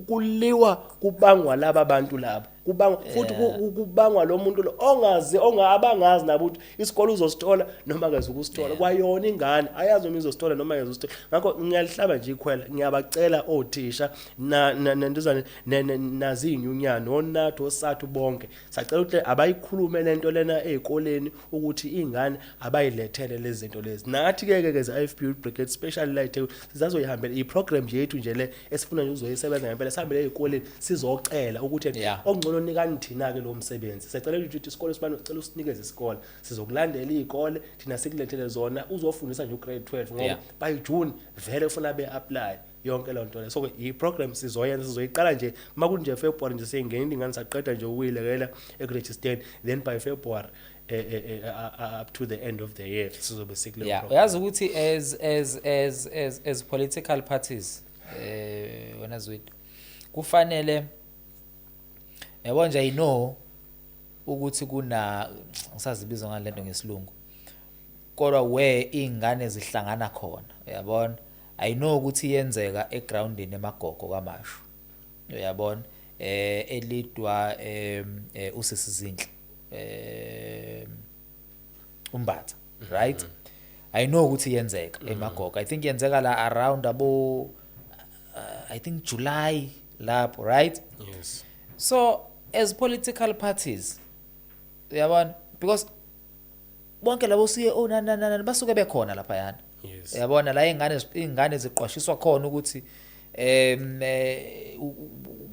kuliwa kubangwa laba bantu laba, kubangwa futhi kubangwa lo muntu lo ongazi onga abangazi nabo ukuthi isikole uzosithola noma akazi ukusithola. Kwayona ingane ayazi noma izosithola noma akazi usithola. Ngakho ngiyalihlaba nje ikhwela, ngiyabacela othisha na nentuzane nazinyunyana onathi osathu bonke, sacela ukuthi abayikhulume lento lena ezikoleni, ukuthi ingane abayilethele lezi zinto lezi. Nathi ke ke ke IFP Youth Brigade, especially la eThekwini, sizazoyihambela i-program nje yethu nje le esifuna nje uzoyisebenza ngempela, sihambele ezikoleni sizocela ukuthi okungcono nikani thina ke lo msebenzi. Siyacela ukuthi isikole sibani, sicela usinikeze isikole, sizokulandela izikole thina, sikulethele zona, uzofundisa nje ugrade 12 ngoba by June vele ufuna be-apply. Yonke leyo nto leyo. So i-program sizoyenza, sizoyiqala nje makunje February nje, seyingena ingane, saqeda nje ukuyilekela ekurejisteni, then by February up to the end of the year sizobe sikuleyo program. Uyazi ukuthi as political parties, wena Zwide, kufanele, yabo nje, I know ukuthi kuna, ngisazibiza ngalento ngesilungu, kodwa where ingane zihlangana khona, uyabona, I know ukuthi iyenzeka egroundini emagogo kaMashu, uyabona, elidwa usisizinhle uMbatha, right? I know ukuthi iyenzeka emagogo. I think yenzeka la around abo I think July lapho, right? Yes. So as political parties, uyabona, because bonke labo CEO nani nani nani basuke bekhona lapha yana. Uyabona la ingane ziqwashiswa khona ukuthi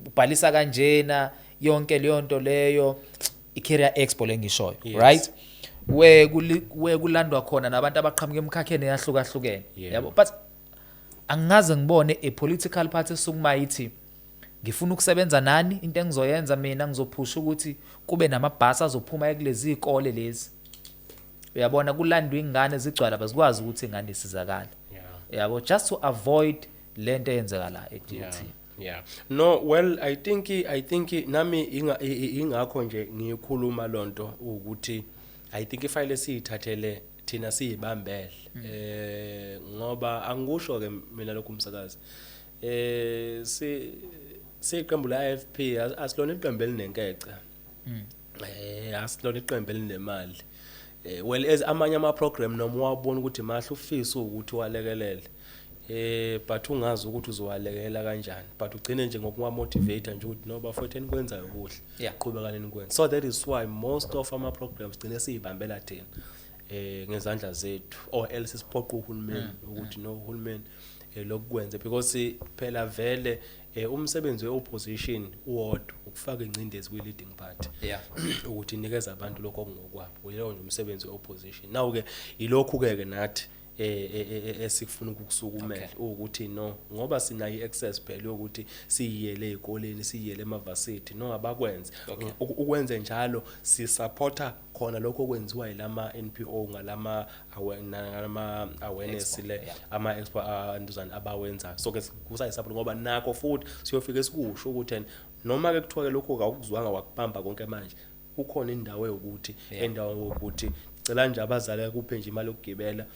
ubhalisa kanjena, yonke leyo nto leyo, i-career expo lengishoyo, right, where kulandwa khona nabantu abaqhamuka emkhakheni eyahlukahlukene, yabo. But angaze ngibone a political party esukuma ithi, "Ngifuna ukusebenza nani. Into engizoyenza mina, ngizophusha ukuthi kube namabhasi azophuma kulezi izikole lezi, uyabona, kulandwa ingane zigcwala, bazikwazi ukuthi ingane isizakala," yabo, just to avoid lento eyenzeka la e-DUT. Yeah. No, well, I think nami ingakho nje ngiyikhuluma lonto ukuthi I think ifile esiyithathele thina siyibambele, ngoba angikusho ke mina lokhu, umsakazi, si siqembu la IFP asilona iqembu elinenkece, asilona iqembu elinemali. Well, as amanye ama program noma wabona ukuthi mahle, ufisa ukuthi walekelele, but ungazi ukuthi uzowalekelela kanjani, but ugcine nje ngokuwa motivate nje ukuthi, "No bafowethu, enikwenzayo kuhle, qhubekani nikwenze." So that is why most of ama programs gcine siyibambela thina ngezandla zethu, or else siphoqa uhulumeni ukuthi, no, uhulumeni, lokukwenze, because phela vele umsebenzi weopposition uwodwa, ukufaka ingcindezi kwi leading party ukuthi inikeze abantu lokho okungokwabo. Yilowo nje umsebenzi weopposition. Now ke ilokhu ke ke nathi esikufuna ukukusukumela ukuthi, no, ngoba sinayo i-access phela yokuthi siyiyele ezikoleni, siyiyele emavasithi, no, abakwenze. Ukwenze njalo sisupporta khona lokho okwenziwa yilama NPO ngalama awareness Expo, le ama expo anduzana abawenzayo. So ke kusayisupport ngoba nakho futhi siyofika esikusho ukuthi noma ke kuthiwa ke lokho awukuzwanga wakubamba konke manje, kukhona indawo yokuthi endawo yokuthi cela nje abazali kuphe nje imali yokugibela,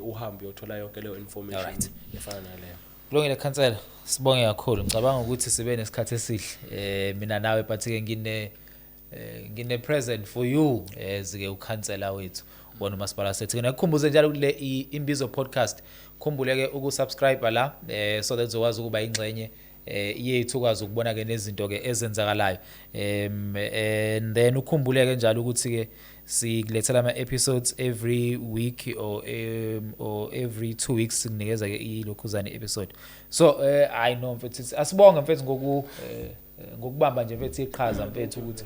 uhambe uyothola yonke leyo information efana naleyo. Kulungile khansela, sibonge kakhulu. Ngicabanga ukuthi sibe nesikhathi esihle mina nawe, but ke ngine present for you as ke ukhansela wethu wona umasipala sethu. Ngikukhumbuze njalo kule Imbizo podcast, khumbule ke ukusubscribe la so that uzokwazi ukuba ingxenye yethu, ukwazi ukubona ke nezinto ke ezenzakalayo, and then ukhumbule ke njalo ukuthi ke sikulethela ama episodes every week or every 2 weeks, sikunikeza ke ilokhuzane episode. So I know mfethu, asibonge mfethu ngokubamba nje mfethu iqhaza mfethu, ukuthi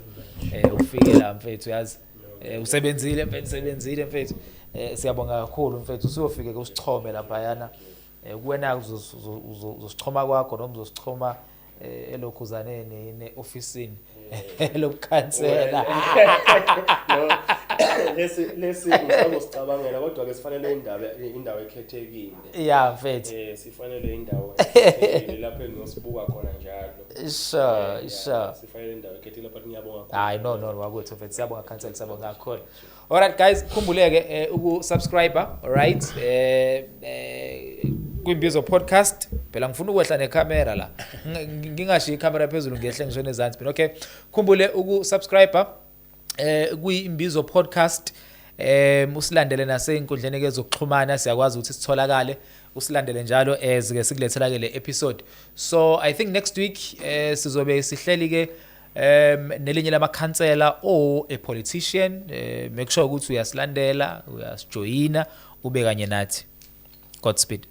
ufike la mfethu. Yazi, usebenzile mfethu, usebenzile mfethu. Siyabonga kakhulu mfethu. Usuyofike ke usichome lapha yana, kuwena uzosichoma kwakho noma uzosichoma elokhuzaneni ne-ofisini lobukhansela. No, lesi ngisazosicabangela, kodwa ke sifanele indawo ekhethekile. Ya mfethu. Sifanele indawo ekhethekile lapho engiyosibuka khona njalo. Sifanele indawo ekhethekile, but ngiyabonga kakhulu. Hayi, no, wakwethu mfethu, siyabonga khansela, siyabonga kakhulu. Alright guys, khumbuleke ukusubscribe, alright, kwimbizo podcast. Phela ngifuna ukwehla necamera la, ngingashiyi icamera phezulu, ngehle ngishone ezansi phela. Okay, khumbule ukusubscribe kwi-Imbizo podcast, usilandele nasey'nkundleni ke zokuxhumana, siyakwazi ukuthi sitholakale, usilandele njalo as ke sikulethela ke le episode. So I think next week sizobe sihleli ke nelinye lamakhansela or a politician. Make sure ukuthi uyasilandela, uyasijoyina, ube kanye nathi. Godspeed.